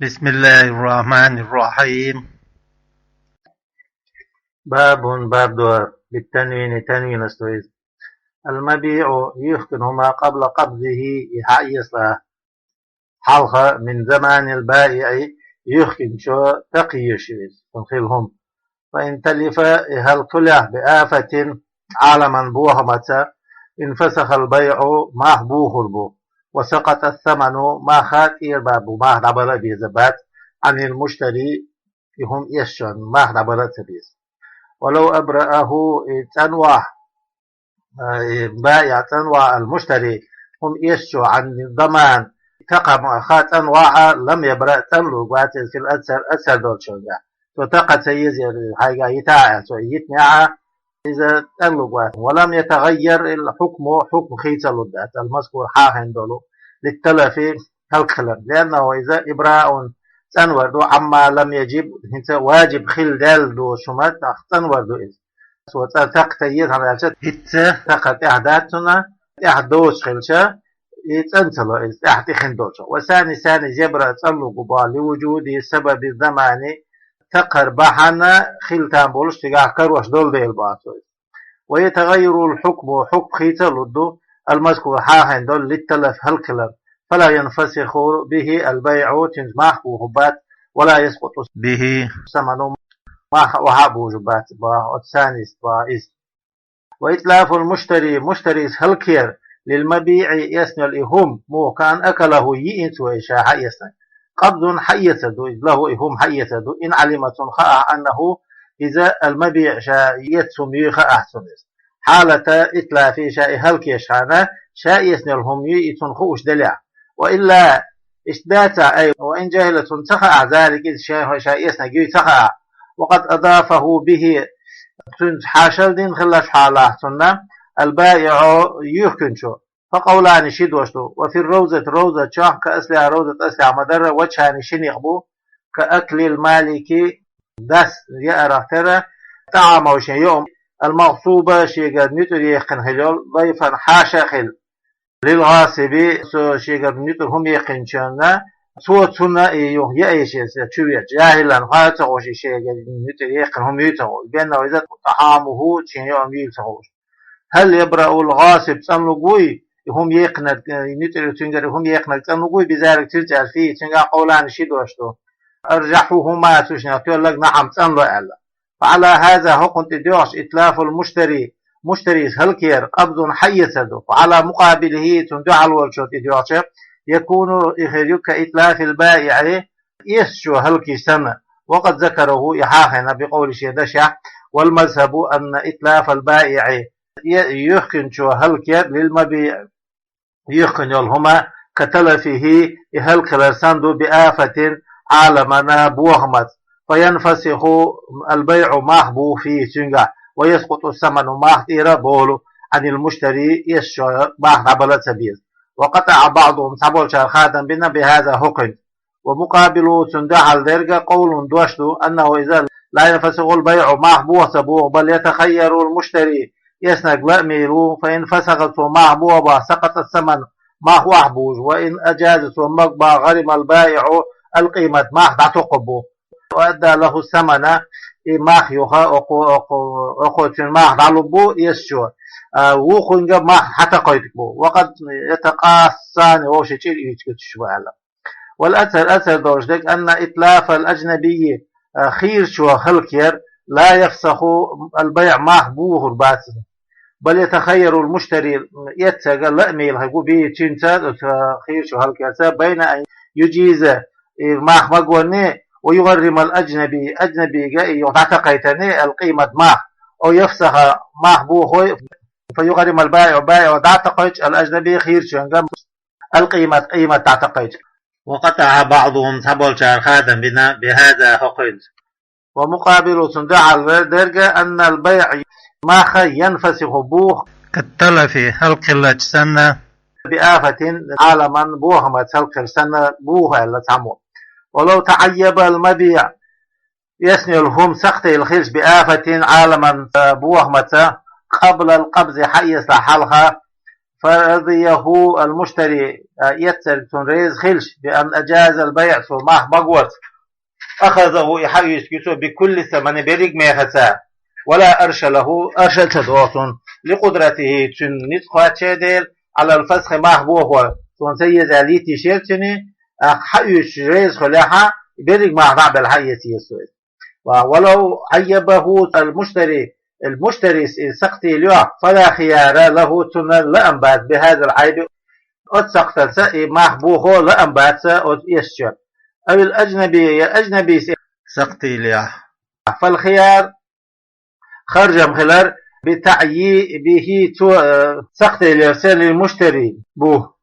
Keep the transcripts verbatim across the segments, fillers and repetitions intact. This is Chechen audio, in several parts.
بسم الله الرحمن الرحيم. باب, баб ду, بالتنوين, танвинас ду из. المبيع, юхкина хӀума, قبل قبضه, и хьаэцале хьалха, من ضمان البائع, юхкинчо такха езаш я из, цун хила хӀума. فإن تلف, и хӀалакхуллехь, بآفة, Ӏаламан бохамаца, انفسخ البيع, мах бохур бу, وسقط الثمن, мах тӀера бабу, мах дӀабала а беза бац, عن المشتري, и хӀума эцачоа мах дӀабала а ца беза. ولو أبرأه, и цӀанвахь, э, и баиӀ цӀанвахь, المشتري, хӀума эцачо, عن الضمان, такха мах цӀанвахь а, لم يبرأ, цӀанлург вац из, في الأكثر, аксар долчунга. Цо такха ца еза, хьайга йита а, цо йитнехь а, иза цӀанлург вац. ولم يتغير الحكم, хьукм хи ца лургдац, المذكور, хьахийна долу, للتلف, хӀалакхилар. لأنه, иза, إبراء, цӀанвар ду, عما لم يجب, хӀинца ваджиб хила даьлла доцу хӀуманах цӀанвар ду иза. Цо цӀа-, такха ца еза хьан аьлча, хӀинца такха тӀехь дац цунна, тӀехь доцуш хилча, и цӀан ца ло иза, тӀехь тӀехина долчух. والثاني, ثاني, يبرأ, цӀанлург ву боху, لوجود سبب الضمان, такхар бахьана хила там болуш цигахь карош долу дела боху цо иза. ويتغير الحكم, хьукм хи ца лург ду, المذكور, хьахийна долу, للتلف, хӀалакхилар. فلا ينفسخ به البيع, цуьнца мах бохур бац, ولا يسقط به الثمن, мах охьа а бужур бац, боху оцу ثانيс, боху иза. وإتلاف المشتري, муштарис хӀалакхер, للمبيع, эцна йолу и хӀума, муха, كأن أكله, йиъна цо и ша хьаэцнарг, قبض, хьаэцар ду иза, له, и хӀума хьаэцар ду, إن علم, цунна хаахь, أنه, иза, المبيع, ша эцна хӀума юй хаахь цунна иза. حالة إتلافه, ша и хӀалакхечхьана, ша эцна йолу хӀума юй и цунна хууш делахь. وإلا, иштта дацахь, أي وإن جهل, цунна ца хаахь, ذلك, иза ша, ша эцнарг юй ца хаахь. وقد أضافه به, цуьнца хьашалдина хиллачу хьолахь цунна, البائع, юьхкинчо. فقولان, ши дош ду. وفي الروضة, ровза чохь, كأصلها, ровза тӀе аслехь ма-дарра, وجهان, ши некъ бу, كأكل المالك, дас яарах тера, طعامه, шен йоам, المغصوب, шегара нуьцкъара яьккхина хила йолу, ضيفا, хьаша а хила, للغاصب, цо шегара нуьцкъара хӀума яьккхинчунна, цо цунна и юха яа йиш яц, чу веача, جاهلا, хьа а ца хууш, и шегара нуьцкъара яьккхина хӀума юй ца хууш, بأنه, иза, طعامه, шен йоам юй ца хууш. هل يبرأ الغاصب, цӀанлург вуй, и хӀума яьккхинарг, э, нуьцкъара цуьнгара хӀума яьккхинарг цӀанлург вуй, بذلك, цуьнца аьлла, فيه, цуьнгахь, قولان, ши дош ду. أرجحهما, цу шиннах тоьлларг, نعم, цӀанло аьлла. فعلى هذا, хӀокхунна тӀе доьгӀча, إتلاف المشتري, муштарис хӀалакер, قبض, хьаэцар ду. وعلى مقابله, цунна дуьхьал волчунна тӀе доьгӀча, يكون, и хир ю, كإتلاف البائع, эцначо хӀалакийча санна, وقد ذكره, и хьахийна, بقوله, шен дашехь, والمذهب أن إتلاف البائع, е-, юьхкинчо хӀалакер, للمبيع, юьхкина йолу хӀума, كتلفه, и хӀалакхилар санна ду, بآفة, Ӏаламана бохамаца, فينفسخ البيع, мах буху, فيه, цуьнгахь, ويسقط الثمن, мах тӀера а болу, عن المشتري, эцначо мах дӀабала а ца беза. وقطع بعضهم, цхьаболчара хадам бина, بهذا, хӀокхуьнца. ومقابله, цунна дуьхьал дерг, قول, дош ду, أنه, иза, لا ينفسخ البيع, мах боха ца боху, بل يتخير المشتري, эцнарг лаамийла ву, فإن فسخ, цо мах боха бахь, سقط الثمن, мах охьабужу, وإن أجاز, цо магабахь, غرم البائع القيمة, мах дӀатокхур бу, وأدى له الثمن, и мах юха, оцу, оцу, оцу цуьнан мах дӀалур бу эцначо, а, вукхуьнга мах хьатакхойтург бу, وقد يتقاصان, вовшийн чӀир уьйцуш бу аьлла. والأكثر, аксар долуш дерг, أن إتلاف الأجنبي, а, хийрачо хӀалакер, لا يفسخ البيع, мах бохур бац. بل يتخير المشتري, эцнарг лаамийла хир бу, به, цуьнца, а, хийрачо хӀалакерца, بين أن يجيز, и мах магорни, ويغرم الأجنبي, аджнабига и юха дӀатакхайтарни, القيمة, мах, أو يفسخ, мах бохой, فيغرم البائع, баиӀо дӀатакхойтуш, الأجنبي, хийрачуьнга, القيمة, къиймат дӀатакхойтуш. وقطع بعضهم, цхьаболчара хадам бина, بهذا, хӀокхуьнца. ومقابله, цунна дуьхьал дерг, أن البيع, мах, ينفسخ, буху, كالتلف, хӀалакхиллача санна, بآفة, Ӏаламан бохамаца хӀалакхилча санна, буху аьлла цхьаммо. ولو تعيب المبيع, эцна йолу хӀума сакхтайилла хилча, بآفة, Ӏаламан, а, бохамаца, قبل القبض, хьаэцалахь хьалха, فرضيه المشتري, а, эццар цунна реза хилча, بأن أجاز البيع, цо мах магорца, أخذه, и хьаоьцуьйту цо, بكل الثمن, беррига мехаца, ولا أرش له, арш а ца догӀу цунна, لقدرته, цуьнан ницкъ кхоаччалц, على الفسخ, мах бохо, цунна ца еза аьлла йита йиш яра цуьнан, а, хьаоьцуш реза хилча, беррига мах дӀа а белла, хьаэца еза цо иза. ولو عيبه المشتري, المشتري, и сакхтийла йоах, فلا خيار له, цунна лаам бац, بهذا العيب, оцу сакхтаца, и мах бохо лаам бац оцу эшначоьнан. أو الأجنبي, я аджнабис сакхтийла йоах. فالخيار, харжам хилар, بتعييبه, цо, э, сакхтийла ярца, للمشتري, бу.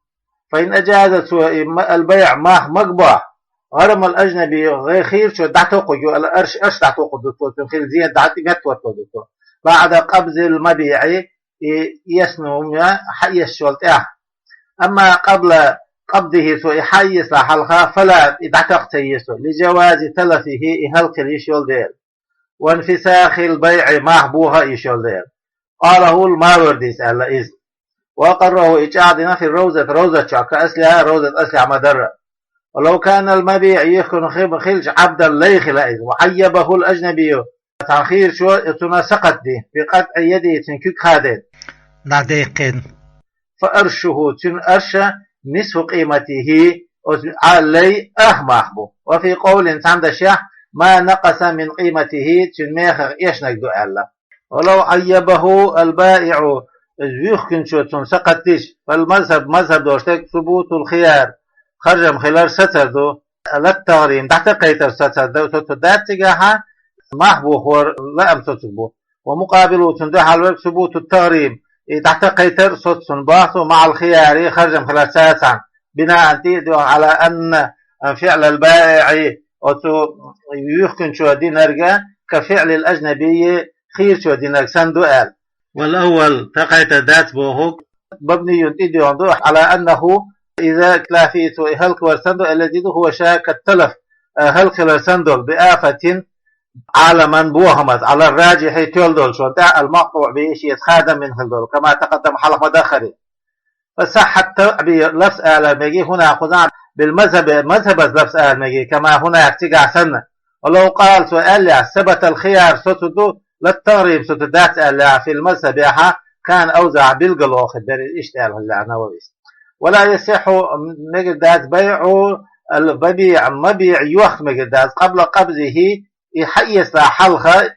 فإن أجاز, цо, и ма-, البيع, мах магабахь, غرم الأجنبي, гӀе-, хийрачо дӀатокхур ю, الأرش, арш дӀатокхур ду цо, цуьнан хилла зен дӀа-, меттахӀоттор ду цо. بعد قبض المبيع, и эцна хӀума хьаэцначул тӀаьхьа. أما قبل قبضه, цо и хьаэцале хьалха, فلا, и дӀатакха ца еза цо, لجواز تلفه, и хӀаллакьхила йиш йолу дела. وانفساخ البيع, мах бохо а йиш йолу дела. قاله الماورديس, аьлла иза. وأقره, и чӀагӀдина, في الروضة, Равзат чохь, كأصلها, Равзат аслехь ма-дарра. ولو كان المبيع, юьхкина хи-, хилча, عبدا, лай хилла иза, وعيبه الأجنبي, цхьана хийрачо цунна сакхат ди, بقطع يده, цуьнан куьг хадийна, дӀадеккхина. فأرشه, цуьнан арш نصف قيمته, оцу Ӏа-, лайн ах мах бу. وفي قول, цхьана дашехь, ما نقص من قيمته, цуьнан мехах эшнарг ду аьлла. ولو عيبه البائع, иза юьхкинчо цунна сакхат дича, فالمذهب, мазхӀаб долуш дерг, ثبوت الخيار, харжам хилар сацар ду, لا التغريم, дӀатакхийтар сацар ду, соцур дац цигахь, мах бохор лаам соцур бу. ومقابله, цунна дуьхьал верг, ثبوت التغريم, и дӀатакхийтар соцур бу, مع الخيار, харжам хиларца цхьаьна. بناء, тӀе а дуьхьал, على أن فعل البائع, оцу юьхкинчо динарг, كفعل الأجنبي, хийрачо динарг санна ду аьлла. والأول, такхийтар дац бохург, مبني, тӀедоьгӀна ду, على أنه, إذا, تلافيه, цо и хӀаллаквар санна ду, الذي, هو شاك التلف, а, хӀаллакьхилар санна долу, بآفة, Ӏаламан бохамца, على الراجح, тоьлла долчунна тӀехь, المقطوع به, шеца хадам бина хилла долу, كما تقدم, хьалха ма-даххара. فصح التعبير, лафз алар мегий, هنا, кхузахь, بالمذهب, мазхӀабаца лафз алар мегий, كما هناك, цигахь санна. ولو قال, цо аьллехь, ثبت الخيار, соцур ду, لا التغريم, соцур дац аьллехь, في المذهب, كان أوضح, билгало хир дара, иштта аьлла хиллехь Нававис. ولا يصح, мегар дац, بيع المبيع, мабиӀ йохка мегар дац, قبل قبضه, и хьаэцале хьалха,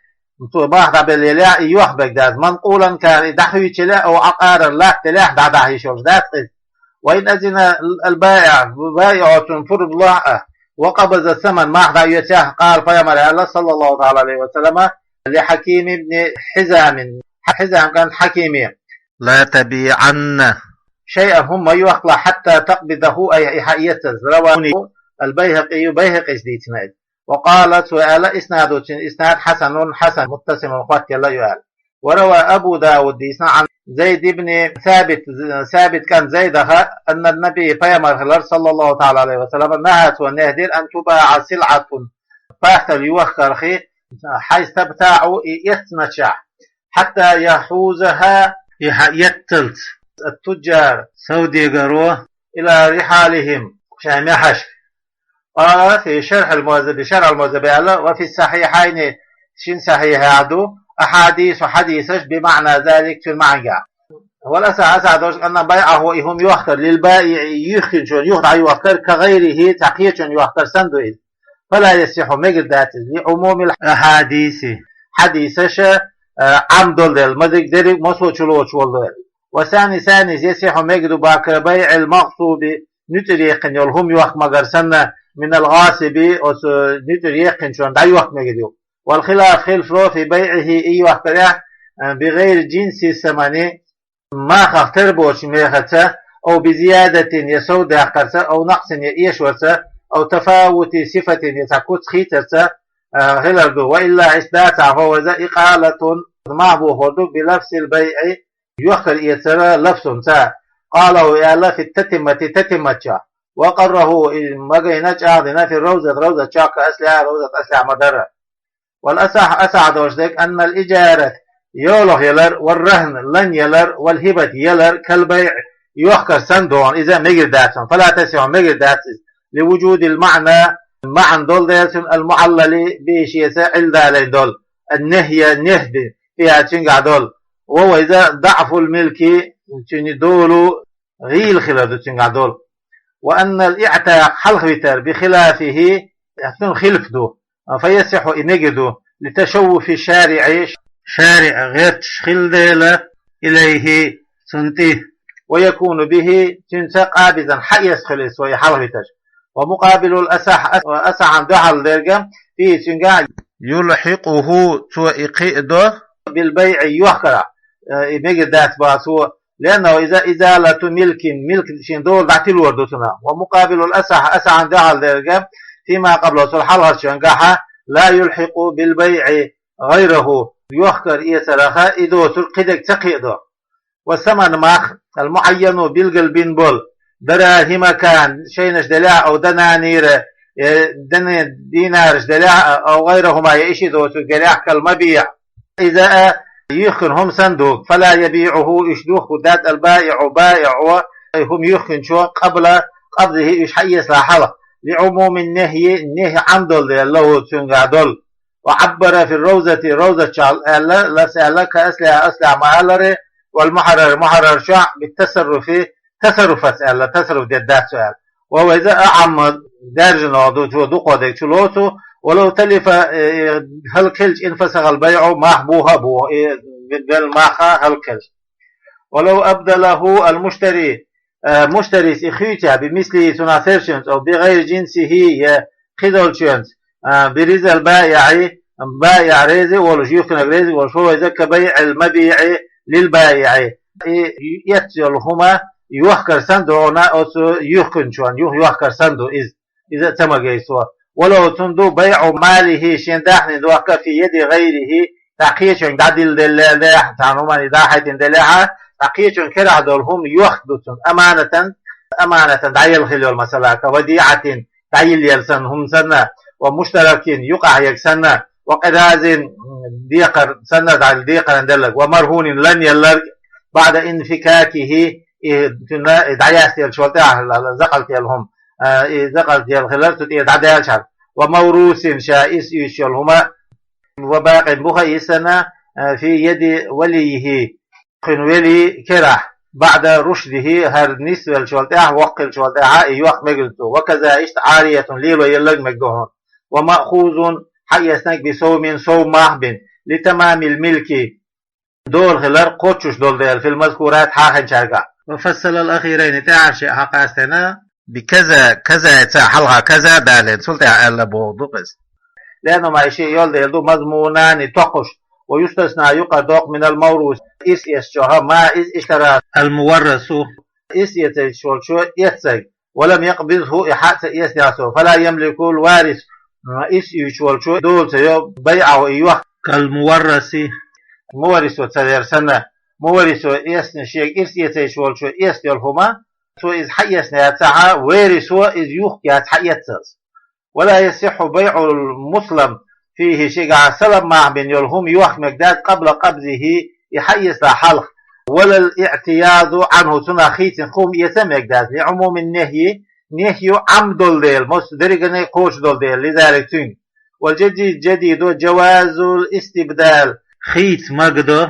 цо мах дӀабелла елехь, и йохка мегар дац, منقولا كان, и дӀахӀуьйчу елехь, أو عقارا, латта елехь, дӀадахьа йиш йолуш дац иза. وإن أذن البائع, баиӀо цунна пурба лахь а, وقبض الثمن, мах дӀаоьцехь, قال, пайхамара аьлла, صلى الله تعالى عليه وسلم, لحكيم بن حزام, Хьизам кӀант Хьакиме, لا تبيعن, шайъан хӀума ма йохкалахь, حتى تقبضه, أي, и хьаэцаза. رواه البيهقي, Байхьакъис дийцина иза. وقال, цо аьлла, إسناده, цуьнан иснад, حسن, хьасан, متصل, хоттаелла ю аьлла. وروى أبو داود, дийцина, عن زيد بن ثابت, Сабит кӀант Зайдах, أن النبي, пайхамар хилар, صلى الله تعالى عليه وسلم, نهى, цо нахь дира, أن تباع سلعة, пахталла йохкарх, حيث تبتاع, и эцначохь, حتى يحوزها, и хьаэццалц, التجار, совдегаро, إلى رحالهم, шайн мехьашка. قال في شرح المهذب, Шархь ал-МухӀаззабе аьлла, وفي الصحيحين, шина сахьихьехь ду, أحاديث, хьадисаш, بمعنى ذلك, цуьнан маьӀнехь. والأصح, асахь долуш, أن بيعه, и хӀума йохкар, للبائع, юьхкинчунна юха дӀайохкар, كغيره, цхьа кхечунна йохкар санна ду иза. فلا يصح, мегар дац иза, لعموم الأحاديث, хьадисаш, а, Ӏам долу дела, мазаг дерриг массо а чулоцуш волу дела. والثاني, ثاني, يصح, мегар ду, بكر بيع المغصوب, нуьцкъара яьккхина йолу хӀума йохка магар санна, من الغاصب, оцу нуьцкъара яьккхинчунна дӀайохка мегар ю. والخلاف, хилаф ду, في بيعه, и йохкарехь, а, بغير جنس الثمن, махах тера боцучу мехаца, أو بزيادة, я сов даккхарца, أو نقص, я эшарца, أو تفاوت صفة, я цхьа куц хийцарца, а, хилар ду. وإلا, иштта дацахь, فهو, иза, إقالة, мах бохор ду, بلفظ البيع, йохкар эцара лафзанца. قاله, аьлла, في التتمة, Татиммат чохь. وأقره, и магийна, чӀагӀдина, في الروضة, Равзат чохь, كأصلها, Равзат аслехь ма-дарра. والأصح, асахь долуш дерг, أن الإجارة, йолах ялар, والرهن, лан ялар, والهبة, ялар, كالبيع, йохкар санна ду хьона, иза мегар дац хьона, فلا تصح, мегар дац иза, لوجود المعنى, маӀан долу дела цуьнан, المعلل به, шеца Ӏилла далийна долу, النهي, нехь дина, فيها, цуьнгахь долу, وهو, иза, ضعف الملك, цуьнан долу гӀийла хилар ду цуьнгахь долу. وأن الاعتاق, хьалхавитар, بخلافه, цуьнан хилаф ду, فيصح, и мегар ду, لتشوف الشارع, шариӀ гӀерташ хилла дела, إليه, цунна тӀе, ويكون به, цуьнца, قابضا, хьаэцна хуьлу иза цо и хьалхавитарш. ومقابل الأصح, ас-, асахьан дуьхьал дерг, فيه, цуьнгахь, يلحقه, цо и кхиадо, بالبيع, йохкарах, э, и мегар дац боху цо, لأنه إذا إزالة ملك, милк шен долу дӀатилор ду цунах. ومقابل الأصح, асахьан дуьхьал дерг, فيما قبله, цул хьалхарчуьнгахь, لا يلحق بالبيع غيره, йохкар эцарах и доцург кхидерг ца кхиадо. والثمن, мах, المعين, билгал бина болу, دراهم كان, шайнаш делахь а, أو دنانير, э, дина-, динараш делахь а, أو غيرهما, я и ши доцург делахь а, كالمبيع, иза а, юьхкина хӀума санна ду, فلا يبيعه, уьш юхкур дац, البائع, баиӀо, хӀума юьхкинчо, قبل قبضه, уьш хьаэцалахь хьалха, لعموم النهي, нехь Ӏам долу дела, له, цуьнгахь долу. وعبر في الروضة, ровзат чохь аьлла, лас аьлла, كأصلها, аслехь ма-аллара, والمحرر, мухьаррар чохь, بالتصرف, тасарруфаца аьлла, тасарруф дерг дац цо аьлла. وهو, иза, أعم, даьржина ду, цо дукхох дерг чу лоцу, ولو تلف, э, хӀаллакьхилча, انفسخ البيع, мах буха а буху, и, бел мах хӀаллакьхилча. ولو أبدله المشتري, э, муштарис и хуьйцу, بمثله, цунах тешначуьнца, أو بغير جنسه, я кхидолчуьнца, э, برضا البائع, баиӀ реза а волуш, юьхкинарг реза а волуш, فهو, иза, كبيع المبيع للبائع. И эцна йолу хӀума йохкар санна ду хьуна оцу юьхкинчунна, юха йохкар санна ду иза. Иза а ца магийта цо. ولو, цунна ду, بيع ماله, шен даьхнин дохка, في يد غيره, цхьа кхечуьнга дӀадилла делла делахь, цхьана хӀуманна дӀахьаьдина делахь а, цхьа кхечуьнга карахь долу хӀума йохка ду цунна, أمانة, аманатан дӀаелла хилла йолу, масала, كوديعة, дӀайиллал санна хӀума санна, ومشترك, юкъахь ерг санна, وقراض, декхар санна, дӀа-, декхаран делларг, ومرهون, лан елларг, بعد انفكاكه, и цуьнан, и дӀаястеллачул тӀаьхьа, закъалт елла хӀума, а, и закъалт елла хилар цу тӀера дӀадаьллачхьана, وموروث, ша ирс оьцуш йолу хӀума, وباق, буха а иза санна, а, في يد وليه, кхуьнан велин керахь, بعد رشده, хӀара нисвеллачул тӀаьхьа, воккхиллачул тӀаьхьа, и йохка мегар ду цо. وكذا, иштта, عارية, лело елларг мега ду хьуна. ومأخوذ, хьаэцнарг, بسهم, сом, мах бина, لتمام الملك, дола хилар кхоччуш долу дела, في المذكورات, хьахийначаьргахь. وفصل الأخيرين, тӀаьхьарчех хьакъастийна, بكذا, كذا-ца, хьалха كذا далийна, цул тӀаьхьа аьлла бохург ду-кх иза. لأنهما, и шиъ йолу дела ду, مضمونان, токхуш, ويستثنى, юкъара доккху, من الموروث, ирс эцначохь, ما, иза, اشتراه المورث, ирс эцийта волчо эцнарг, ولم يقبضه, и хьа а ца эцнехь цо, فلا يملك الوارث, ирс оьцуш волчо дола ца йо, بيعه, и йохка, كالمورث, муворрисо ца дер санна, муворрисо эцна, шега ирс эцийта волчо эцна йолу хӀума, цо иза хьаэцна яцахь а, ворисо иза юхка яц хьаэццалц. ولا يصح بيع المسلم فيه, шегахь салам мах бина йолу хӀума йохка мега дац, قبل قبضه, и хьаэцалахь хьалха, ولا الاعتياض عنه, цунах хийцина хӀума эца а мега дац, لعموم النهي, нехь ю Ӏам долу дела, массо а дерригане кхочуш долу дела, لذلك, цуьнга. والجديد, جديد, جواز الاستبدال, хийца мега ду,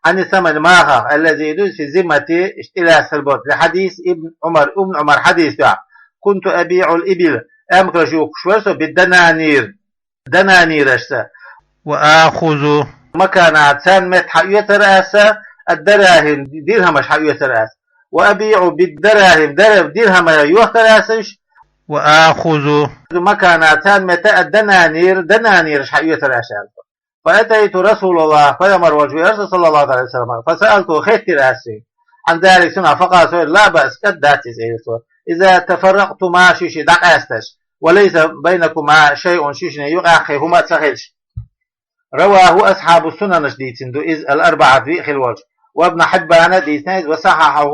عن الثمن, махах, الذي, иза, في الذمة, иштта тӀелаьцна хилла болчу, لحديث ابن عمر, ибн Ӏумар хьадис дуьхьа, كنت أبيع الإبل, эмкалш юхкуш вара со, بالدنانير, дананирашца, وآخذ مكانها, царна метта хьаоьцура аса, الدراهم, дирхӀамаш хьаоьцура аса, وأبيع بالدراهم, дара-, дирхӀамаш йохкура аса уьш, وآخذ مكانها, царна метта, الدنانير, дананираш хьаоьцура аса аьлла. فأتيت رسول الله, пайхамар волчу веара со, صلى الله عليه وسلم, فسألته, хеттира аса цуьнга, عن ذلك, цунах, فقال, цо элира, لا بأس, кӀад дац иза, элира цо, إذا تفرقتما, шуьшиъ дӀакъаьсташ, وليس بينكما شيء, шуьшинна юкъахь кхин хӀума а ца хилча. رواه أصحاب السنن, аша дийцина ду иза, الأربعة, виъ хилла волчу, وابن حبان, дийцина иза, وصححه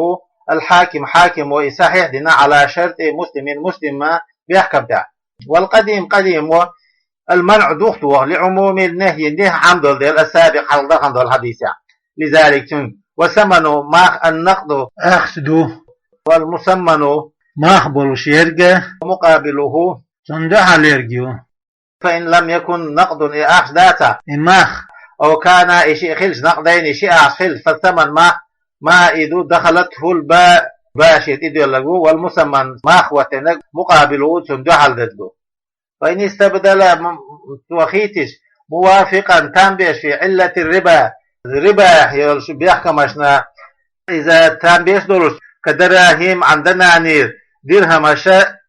الحاكم, хьакимо и сахьихь дина, على شرط مسلم, Муслима бехкам тӀехь. والقديم, къадимо, المنع духту ваха, لعموم النهي нехь Ӏам долу дела, السابق хьалха дахана долу хьадисехь. لذلك цуьнга. والثمن мах النقد ахча ду. والمثمن мах болуш ерг а مقابله цунна дуьхьал ерг ю. فإن لم يكن نقد и ахча дацахь, и мах, أو كان и шиъ хилча, نقدين ши ахча хилча, فالثمن мах, ما и ду, دخلته الباء ба шен тӀедоьлларг ву, والمثمن мах хӀоттийнарг مقابله цунна дуьхьал дерг ду. فإن استبدل м-, цо хийтича, موافقا там беш في علة الربا, рибахь йолчу бехкамашна иза там беш долуш, كدراهم عن دنانير дирхӀамаша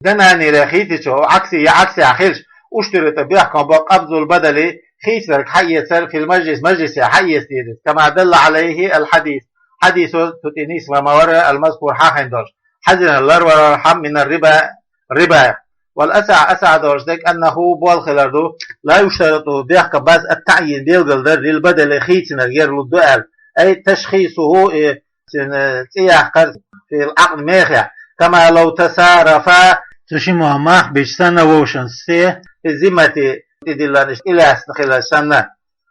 дананире хийтича, أو عكسه я Ӏаксехь хилча, اشترط бехкам бо قبض البدل хийцинарг хьаэцар في المجلس мажлисе хьаэца деза, كما دل عليه الحديث хьадисо цу тӀе нийса ма вара, المذكور хьахийна долуш, хьаьжжина ларвархьама من الربا рибаех. والأصح асахь долуш дерг أنه болх хилар ду, لا يشترط бехкам бац التعيين билгалдар للبدل хийцинарг яр лур ду аьлла, أي تشخيصه и цуьнан цӀе яккхар في العقد мехехь, كما لو تصارفا цу шимма мах бича санна вовшанца في الذمة тӀедиллина иштта тӀелаьцна хилар санна.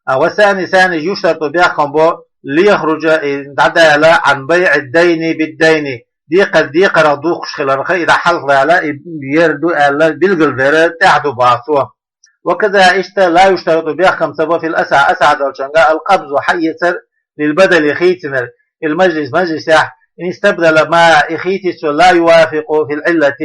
А, والثاني ثاني يشترط бехкам бо ليخرج и дӀадала عن بيع الدين بالدين декхар декхарах духкуш хиларх и дӀахьалхадала и яр ду аьлла билгалдар тӀехь ду боху цо. وكذا иштта لا يشترط бехкам ца бо في الأصح асахь долчуьнга القبض хьаэцар للبدل хийцинарг في المجلس мажлисехь إن استبدل ما и хийтича цо لا يوافق في العلة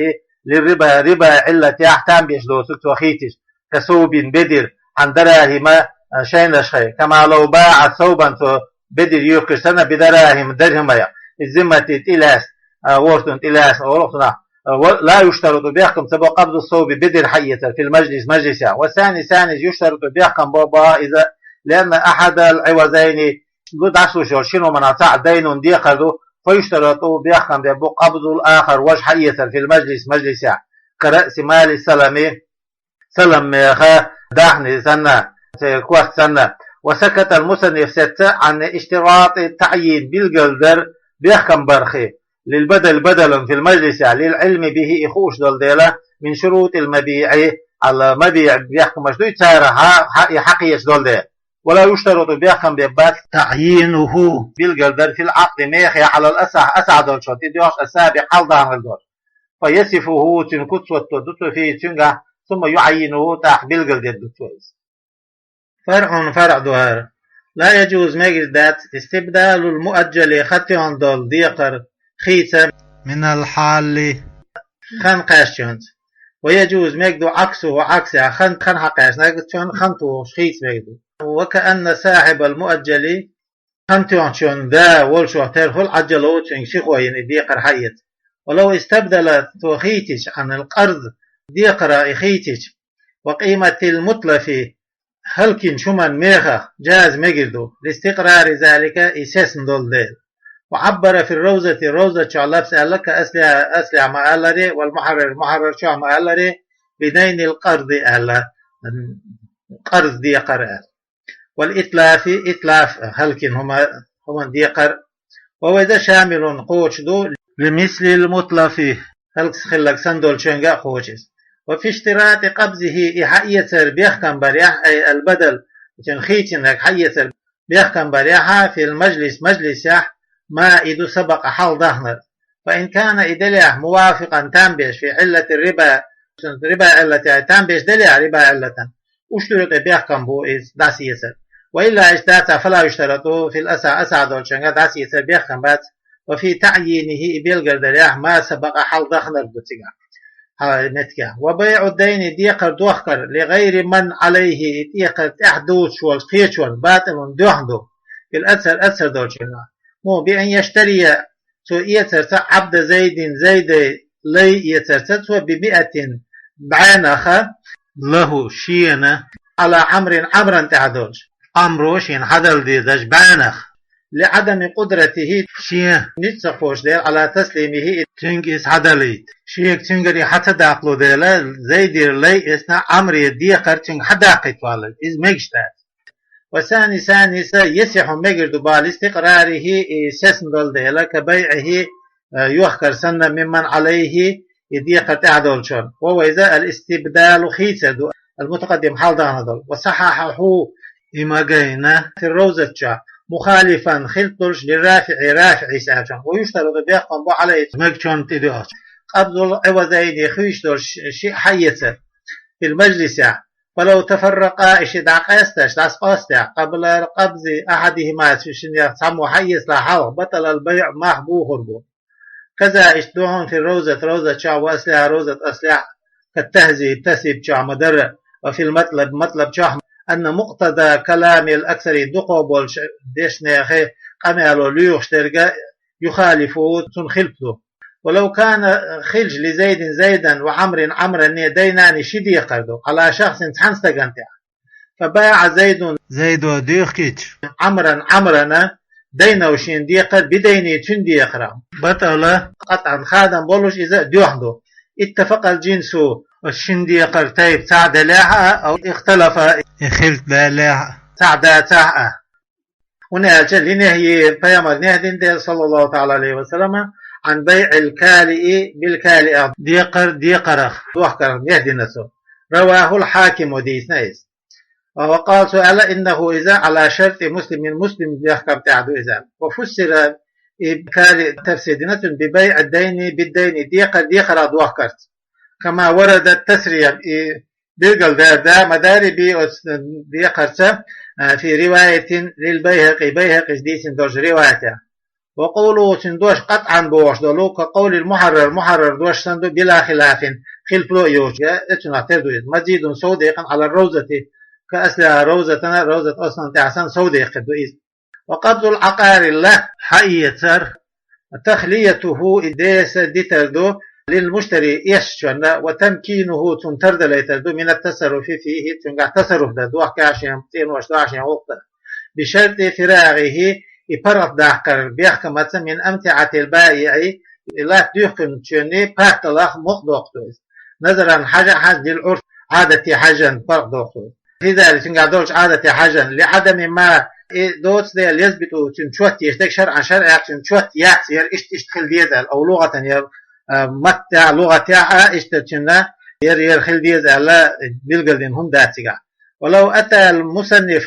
للربا рибан Ӏиллатехь там беш доцург цо хийтича, كثوب бедир عن دراهم а, шайнашха, كما لو باع ثوبا цо бедир юьхкира санна بدراهم дирхӀамех في الذمة тӀелаьцна, а, вовшашна тӀелаьцна олу цунах. А, لا يشترط бехкам ца бо قبض الثوب бедир хьаэцар في المجلس мажлисехь. والثاني ثاني يشترط бехкам бо боху иза لأن أحد العوضين ду дӀасалуш йолу шина хӀуманах цхьаъ دين декхар ду, فيشترط бехкам бе бу قبض الآخر важа хьаэцар في المجلس мажлисехь كرأس مال السلم салам меха дахни санна, церан кост санна. وسكت المصنف сецна عن اشتراط التعيين билгалдар бехкам барх للبدل بدلا في المجلس للعلم به и хууш долу дела من شروط المبيع хьалха мабиъ бехкамаш дуй цара хьа-, хьа-, и хьакхеташ долу дела. ولا يشترط бехкам бе бац تعيينه билгалдар في العقد мехехь على الأصح асахь долчуьнга тӀедоьхуш السابق хьалха даханарг долуш. فيصفه цуьнан куц хӀотто ду цо فيه цуьнгахь, ثم يعينه тӀаккха билгалдер ду цо иза. فرع فرع ду хӀара. لا يجوز мегар дац استبدال المؤجل хан тоьхна долу декхар хийцар من الحال хан кхаьчначуьнца. ويجوز мега ду عكسه Ӏаксехь хан, хан хьакхаьчнарг цуьнан хан тухуш хийца мега ду. وكأن صاحب المؤجل хан тоьхначун да волчух тера хӀула عجله цуьнга сихо йина и декхар хьаэца. ولو استبدل цо хийтича عن القرض декхарах и хийтича وقيمة المتلف хӀаллакьчу хӀуманан мехах جاز мегар ду لاستقرار ذلك и сецна долу дела. وعبر في الروضة ровза чохь лафз аьлла كأصلها أصلехь ма-аллара والمحرر محرر чохь ма-аллара بدين القرض аьлла, къарз декхар аьлла. والإتلاف إتلاف хӀаллакьчу хӀума-, хӀуманан декхар. وهو иза شامل кхочуш ду لمثل المتلف хӀаллакьчу хилларг санна долчуьнга а кхочу иза. وفي اشتراط قبضه и хьаэцар бехкам барехь أي البدل цуьнан хийцинарг хьаэцар бехкам барехь في المجلس мажлисехь ما и ду سبق хьалха даханарг. فإن كان и делахь موافقا там беш في علة الربا цуьнан риба Ӏиллатехь там беш делахь риба Ӏиллатан اشترط бехкам бу иза дӀасаэцар. وإلا иштта дацахь فلا يشترط في الأصح асахь долчуьнга дӀасаэцар бехкам бац. وفي تعيينه и билгалдарехь ما سبق хьалха даханарг ду цигахь, хьалха меттигехь. وبيع الدين декхар дохкар لغير من عليه и декхар тӀехь доцуш волчу кхечунна باطل доьхна ду في الأكثر أكثر долчуьнга. مو بأن يشتري цо эцарца عبد زيد Зайдан лай эцарца цо بمائة бӀенах له шена على عمرو Ӏамран тӀехь долуш, Ӏамро шена хьадала дезаш бӀенах لعدم قدرته шен ницкъ ца кхочу дела على تسليمه цуьнга иза хьадалийта. Шега цуьнгара и хьа ца даккхало дела, Зайдера лай эцна Ӏамре декхар цуьнга хьадаккхийта валлалц, иза мегаш дац. والثاني ثاني са يصح мегар ду боху لاستقراره и сецна долу дела كبيعه э, йохкар санна ممن عليه и декхар тӀехь долчунна. وهو иза الاستبدال хийцар ду المتقدم хьалдахана долу. وصححه и магийна في الروضة чохь, مخالفا хилта долуш للرافعي РафиӀис аьллачунна. ويشترط бехкам бу عليه магийчунна тӀедоьгӀча. قبض العوضين хуьйцуш долуш шиъ хьаэцар في المجلس. فلو تفرقا и шиъ дӀакъаьсташ, дӀасакъастехь, قبل قبض أحدهما цу шиннех цхьаммо хьаэцалахь хьалха, بطل البيع мах бухур бу. كذا иштта ду хьуна في الروضة, Равза чохь, وأصلها Равза аслехь, كالتهذيب, Тахзиб чохь ма-дарра, وفي المطلب, МатӀлаб чохь, أن مقتضى كلام الأكثرين, дукхах болчу дешнех къамело лоьхуш дерг, يخالفه цунна хилпа ду. ولو كان хилча لزيد Зайдан وعمرا Ӏамрана دينان ши декхар ду, على شخص цхьана стагана тӀехь. فباع زيد Зайдо доьхкича, عمرا Ӏамрана, دينه шен декхар, بدينه цуьнан декхарах. بطل قطعا хадам болуш иза доьхна ду. اتفق الجنس оцу шина декхар тайпа цхьаъ делахь а, أو اختلف и хилта далахь а, цхьаъ дацахь а. ХӀунда аьлча لنهيه пайхамар нехь дина дела, صلى الله تعالى عليه وسلم, عن بيع الكالئ بالكالئ декхар декхарах дохкарх нехь дина цо. رواه الحاكم дийцина иза. وقال цо аьлла, إنه иза على شرط مسلم Муслим бехкам тӀехь ду иза. وفسر и калиъ тафсир дина цуьнан ببيع الدين بالدين декхар декхарах дохкарца. كما ورد التسريع и билгалдаьр да ма-дарра به оцу декхарца, في رواية للبيهقي Байхьакъис дийцина долчу риваятехь. وقوله цуьнан дош قطعا бохуш долу, كقول المحرر Мухьаррар дош санна ду, بلا خلاف хилпало а йоцуш, я оцунах тера ду иза. مزيد сов декъна على الروضة كأصلها Равзатана, Равзат аслана тӀехь санна сов декъна ду иза. وقبض العقار латта хьаэцар, تخليته и деса дитар ду, للمشتري эшначунна, وتمكينه цунна тардалайтар ду, من التصرف فيه цуьнгахь тасарруф дар, дохкахь шен цӀенош, дохкахь шен гӀуллакх дар. بشرط فراغه и паргӀатдаккхар бехкамца, من أمتعة البائع и латта доьхкинчунна патталах мукъадоккху иза. نظرا хьажа а хьажа, للعرف Ӏадате хьаьжжина паргӀатдоккху иза. في ذلك цуьнгахь долчу Ӏадате хьаьжжина, لعدم ما и доцу дела, يضبط цуьнан чот еш дерг, شرعا шарӀехь цуьнан чот яц яра, иштта-иштта хила деза аьлла, أو لغة я, а, маттехь а, лугӀатехь а, иштта цуьнан яра, яра хила деза аьлла, билгалдина хӀума дац цигахь. ولو أتى المصنف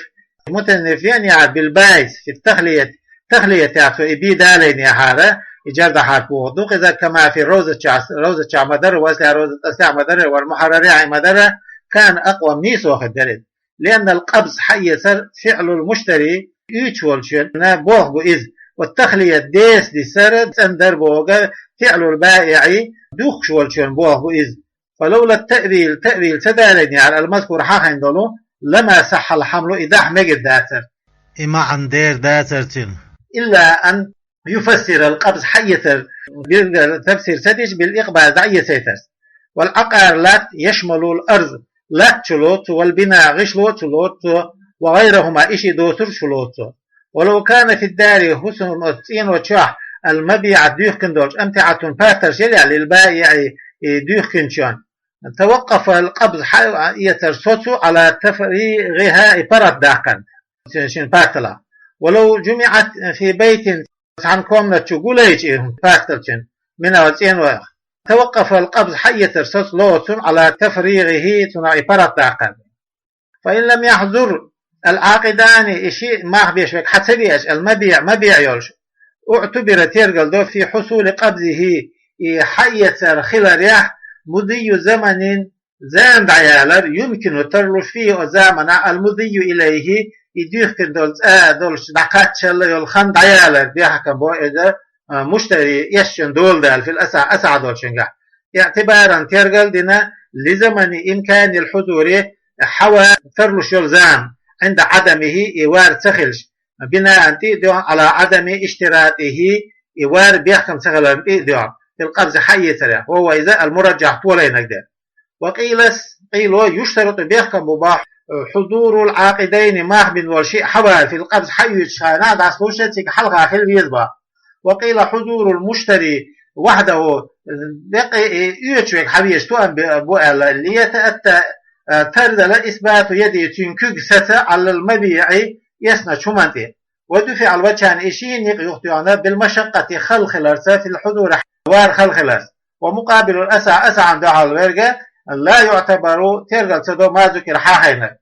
Мусанниф веанехьара بالبائس في التخلية, тахлиятехь цо и би далийнехьара, и джар дан хьарф бохург ду-кх иза, كما في الروضة, Равза чохь ма-дарра, وأصلها Равза аслехь ма-дарра, والمحرر а ма-дарра, كان أقوم нийсо хир дара иза. لأن القبض хьаэцар فعل المشتري уьйцуш волчун болх бу иза, والتخلية деса дисар, цӀандар бохург, فعل البائع духкуш волчун болх бу иза. فلولا التأويل, таъвил ца далийнехьара, المذكور хьахийна долу, لما صح الحمل, и дахьа мегар дацара. И маьӀна дер дацара цуьнан. إلا أن يفسر القبض хьаэцар билггал тафсир ца дича, بالإقباض дӀаэцайтарца. والعقار латта, يشمل الأرض латта чу лоцу, والبناء гӀишло а чу лоцу, وغيرهما и шиъ доцург чу лоцу. ولو كان في الدار хӀусаман оцу цӀено чохь, المبيعة доьхкина долчу, أمتعة паттарш ялахь, للبائع и доьхкинчун, توقف القبض хьаэцар соцу, على تفريغها и паргӀатдаккхарна шен патталах. ولو جمعت في بيت цхьана комнат чу гулайча и патталчун, منها цӀенойх, توقف القبض хьаэцар соцу лоцун, على تفريغه цунах и паргӀатдаккхарна. فإن لم يحضر العاقدان и шиъ мах беш верг хьа ца веача, المبيع мабиӀ йолуш, اعتبر тергал до في حصول قبضه и хьаэцар хиларехь, مضي زمن зама дӀаялар, يمكن тарлуш فيه оцу заманахь, المضي إليه и доьхкина долу цӀа долуш дӀакхаччалла йолу хан дӀаялар, бехкам бо иза, а, муштари эшначун доладала, في الأصح асахь долчуьнгахь. اعتبارا тергал дина, لزمن إمكان الحضور хьавар тарлуш йолу зама, عند عدمه и вар ца хилча, بناء тӀе а доьгӀна, على عدم اشتراطه и вар бехкам ца хиларна тӀе а доьгӀна, في القبض хьаэцарехь, وهو иза المرجح толайнарг дара. وقيل къийла, يشترط бехкам бу боху, حضور العاقدين мах бина волу шиъ хьавар, في القبض хьаоьцучу хенахь, дӀасалуш цига хьалха хила веза боху. وقيل حضور المشتري وحده декъе и оьцуш верг хьавезаш тоам бу аьлла, ليتأتى тардала إثبات يده цуьнан куьг саца, على المبيع эшначу хӀуманна тӀе. ودفع الوجهان и ши некъ юхатоьхна, بالمشقة хала хиларца, في الحضور вар хала хиларца. ومقابل الأصح асахьна дуьхьал верг, لا يعتبر, тергал ца до, ما ذكر, хьахайнар.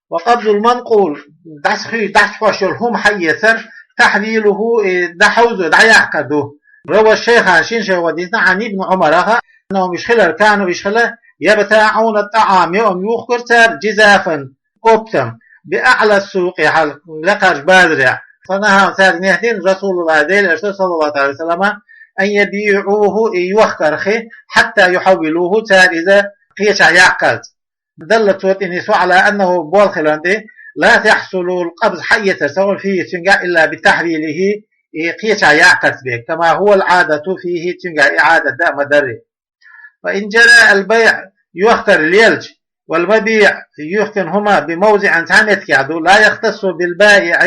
وقبض المنقول, дӀасхуьй, дӀасхьош йолу хӀума хьаэцар, تحويله, и дӀахьовзо, дӀаяккхар ду. روى الشيخان, шина шайхо дийцина, عن ابن عمر, أنهم, уьш хилар, كانوا, уьш хила, يبتاعون الطعام, йоам юхкура цара, جزافا, оптом, بأعلى السوق, хьалха лекхарчу базарехь. فنهاهم, цаьрга нехь дина رسول الله, Делан Элчано, صلى الله عليه وسلم, أن يبيعوه, и йохкарх, حتى يحولوه, цара иза кхечахь яккхалц. دل, цо тӀе нисво, على أنه, болх хиларна тӀе, لا تحصل القبض, хьаэцар ца хуьлу, فيه, цуьнгахь, إلا بتحويله, и кхечахь яккхарца бен, كما هو العادة فيه, цуьнгахь и Ӏадат дан ма дарра. فإن جرى البيع, йохкар лелча, والمبيع, юьхкина хӀума, بموضع, цхьа меттигехь ду, لا يختص بالبائع,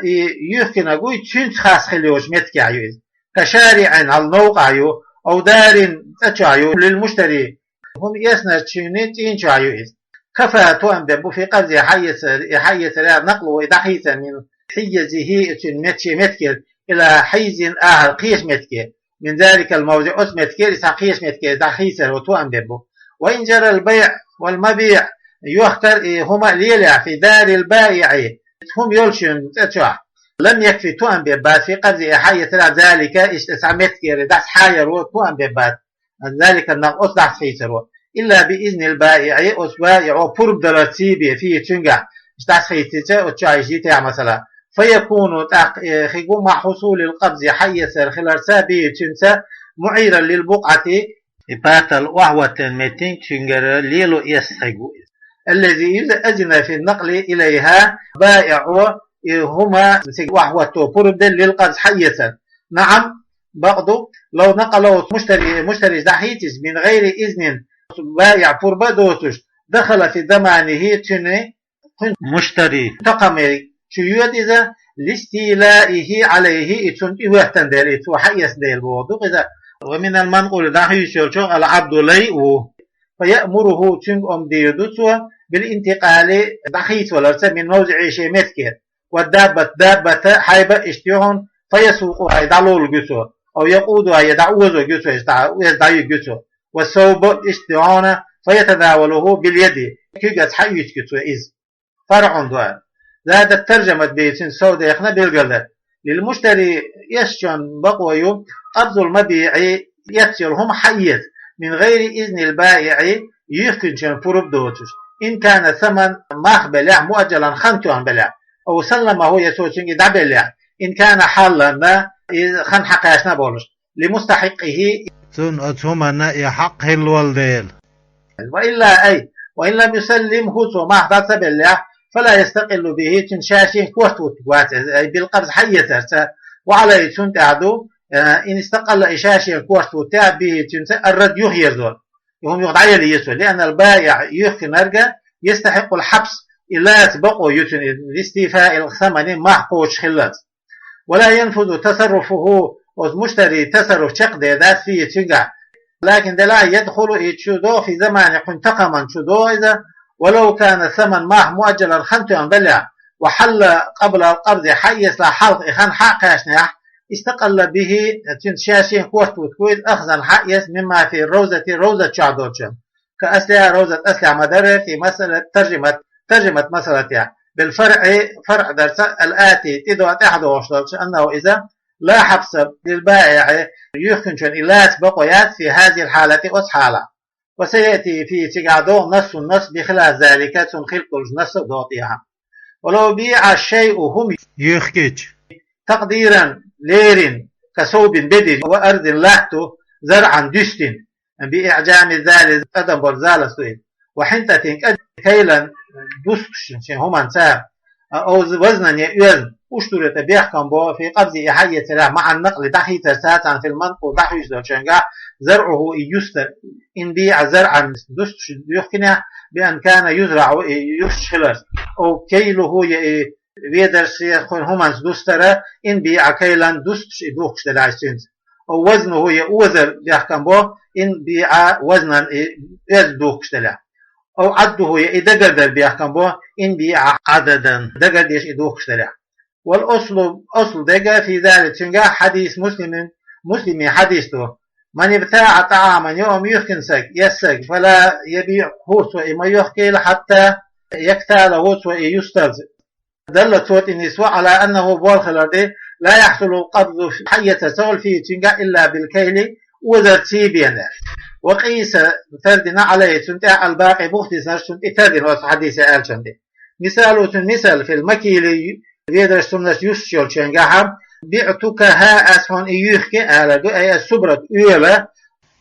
и юьхкинарг вуй, цуьнца хас хила йолчу меттигехь ю иза. كشارع, хьал новкъахь ю, أو دار, цӀа чохь ю, للمشتري, хӀума эцнарчуьнан цӀийна чохь ю иза. كفى, тоам бен бу, في قبضه, хьаэцар, и хьаэцарехь, نقله, и дӀахийцар, من حيزه, и цуьнан мет-, шен меттигера, إلى حيز آخر, кхечу меттиге, من ذلك الموضع, оцу меттигера, и цхьа кхечу меттиге дӀахийцар, тоам бен бу. وإن جرى البيع والمبيع, йохкар, и хӀума а лелахь, في دار البائع, хӀума йолчуьнан цӀа чохь, لم يكف, тоам бен бац, في قبضه, и хьаэцарехь, ذلك, иштта цхьа меттигера дӀасахьаяр, тоам бен бац, ذلك النقل, оцу дӀасахийцаро, إلا بإذن البائع, оцу баиӀо пурба даларца бен, فيه, цуьнгахь, иштта дӀасахийцича, оцу чохь иштта йитехь, масала. فيكون, тӀаккха, э, хир бу, مع حصول القبض, хьаэцар хиларца, به, цуьнца, معيرا للبقعة, и патал охьахӀоттийна меттиг цуьнгара лело эцна хир бу иза. الذي أذن في النقل إليها, баиӀо и хӀума цига охьахӀотто пурба делла, للقبض, хьаэцар. نعم, бакъ ду, لو نقله, муштари, муштарис дӀахийцича, من غير إذن, баиӀ пурба а доцуш, دخل في ضمانه, цуьнан, кхуьнан, муштари, такхаман чу йоьду иза, لاستيلائه عليه, и цунна тӀехӀоьттина дела, и цо хьаэцна дела бохург ду иза. ومن المنقول, дӀахьоьжуш йолчух, العبد, лай а ву. فيأمره, цуьнга омра дийр ду цо, بالانتقال, дӀахийцаваларца, من موضعه, шен меттигера. والدابة, даббат, хьайба, иштта ю хьуна, فيسوقها, и дӀалуллург ю цо, أو يقودها, я дӀаозорг ю цо, иза дӀа-, иза дӀаюьрг ю цо. والثوب, иштта ю хьуна, فيتناوله باليد, куьйгаца хьаоьцург ю цо иза. فرع ду. زاد الترجمة, бен цуьнан сов дехна билгалдар. للمشتري, эцначун бакъо ю, قبض المبيع, эцна йолу хӀума хьаэца, من غير إذن البائع, юьхкинчун пурба доцуш, إن كان الثمن, мах белахь, مؤجلا, хан тоьхна белахь, أو سلمه, я цо цуьнга и дӀабеллехь, إن كان حالا, и хан хьакхаьчна а болуш, لمستحقه, цунна оцу хӀуманна и хьакъ хилла волу дела. وإلا أي, وإن لم يسلمه, цо мах дӀа ца беллехь, فلا يستقل به, цуьнан ша шен корта хӀуттург вац иза, أي بالقبض, хьаэцарца, وعليه, цунна тӀехь ду, э, إن استقل, и ша шен корта хӀуттехь, به, цуьнца, الرد, юхаерзор. И хӀума юха дӀаялийра цо, لأن البائع, юьхкинарг, يستحق الحبس, и лаца бакъо ю цуьнан, لاستيفاء الثمن, мах кхочуш хиллалц. ولا ينفذ تصرفه, оцу муштарин тасарруф чекхдер дац, فيه, цуьнгахь. لكن, делахь а, يدخل, и чу догӀу, في الضمان, кхуьнан такхаман чу догӀу иза, ولو كان الثمن, мах, مؤجلا, хан тоьхна белахь, وحل قبل القبض, хьаэцалахь хьалха и хан хьа а кхаьчнехь, استقل به, цуьнца ша шен корта хӀуттур ду иза, أخذا, хьаэца, مما في الروضة, ровзат чохь долчун. كأصلها, ровзат аслехь ма-дарра, في مسألة الترجمة, таржамат масалатехь, بالفرع, фарӀ дарца, الآتي, тӀедогӀу, тӀаьхьа догӀуш долчу, أنه, иза, لا حبس للبائع, юьхкинчун и лаца бакъо яц, في هذه الحالة, оцу хьалахь. وسيأتي فيه, цигахь догӀу, نص, насс, بخلاف ذلك, цунна хилкъ долчу насс а догӀу тӀехьа. ولو بيع الشيء, хӀума юьхкича, تقديرا, леррина, كثوب, беди, وأرض, латта, زرعا, дуьстина, بإعجام الذال, тӀадам болу залас ду иза, وحنطة, кӀа, كيلا, дустуш шен хӀуманца, أو وزنا, я оьзна, اشترط, бехкам бо, في قبضه, и хьаэцарехь, مع النقل, дӀахийцарца цхьаьна, في المنقول, дӀахьоьжуш долчуьнгахь, زرعه, и юстар, إن بيع زرعا, дустуш юьхкинехь, بأن كان يزرع, и юстуш хиларца, أو كيله, я и ведарца, я кхуьнан хӀуманца дустар, إن بيع كيلا, дустуш и духкуш делахь цуьнца, أو وزنه, я озар бехкам бо, إن بيع وزنا, и оьзда духкуш делахь, أو عده, я и дагардар бехкам бо, إن بيع عددا, дагар деш и духкуш делахь. والأصل, асл дерг, في ذلك, цуьнгахь, حديث مسلم, Муслиман хьадис ду, من ابتاع طعاما, йоам юьхкина саг, эс саг, فلا يبيعه, цо и ма йохкийла, حتى يكتاله, цо и юсталца. دل, цо тӀе нисво, على أنه, болх хилар да, لا يحصل القبض, хьаэцар ца хуьлу, فيه, цуьнгахь, إلا بالكيل, озарций бен. وقيس, тардина, عليه, цунна тӀехь, الباقي, бух дисинарш, цунна тӀе тардина оцу хьадисе аьллачунна тӀе. مثاله, цуьнан мисал, في المكيل, ведарш, суманаш юстуш йолчуьнгахь, بعتكها, ас хьуна и юьхки, аьлла ду, أي الصبرة, оьла,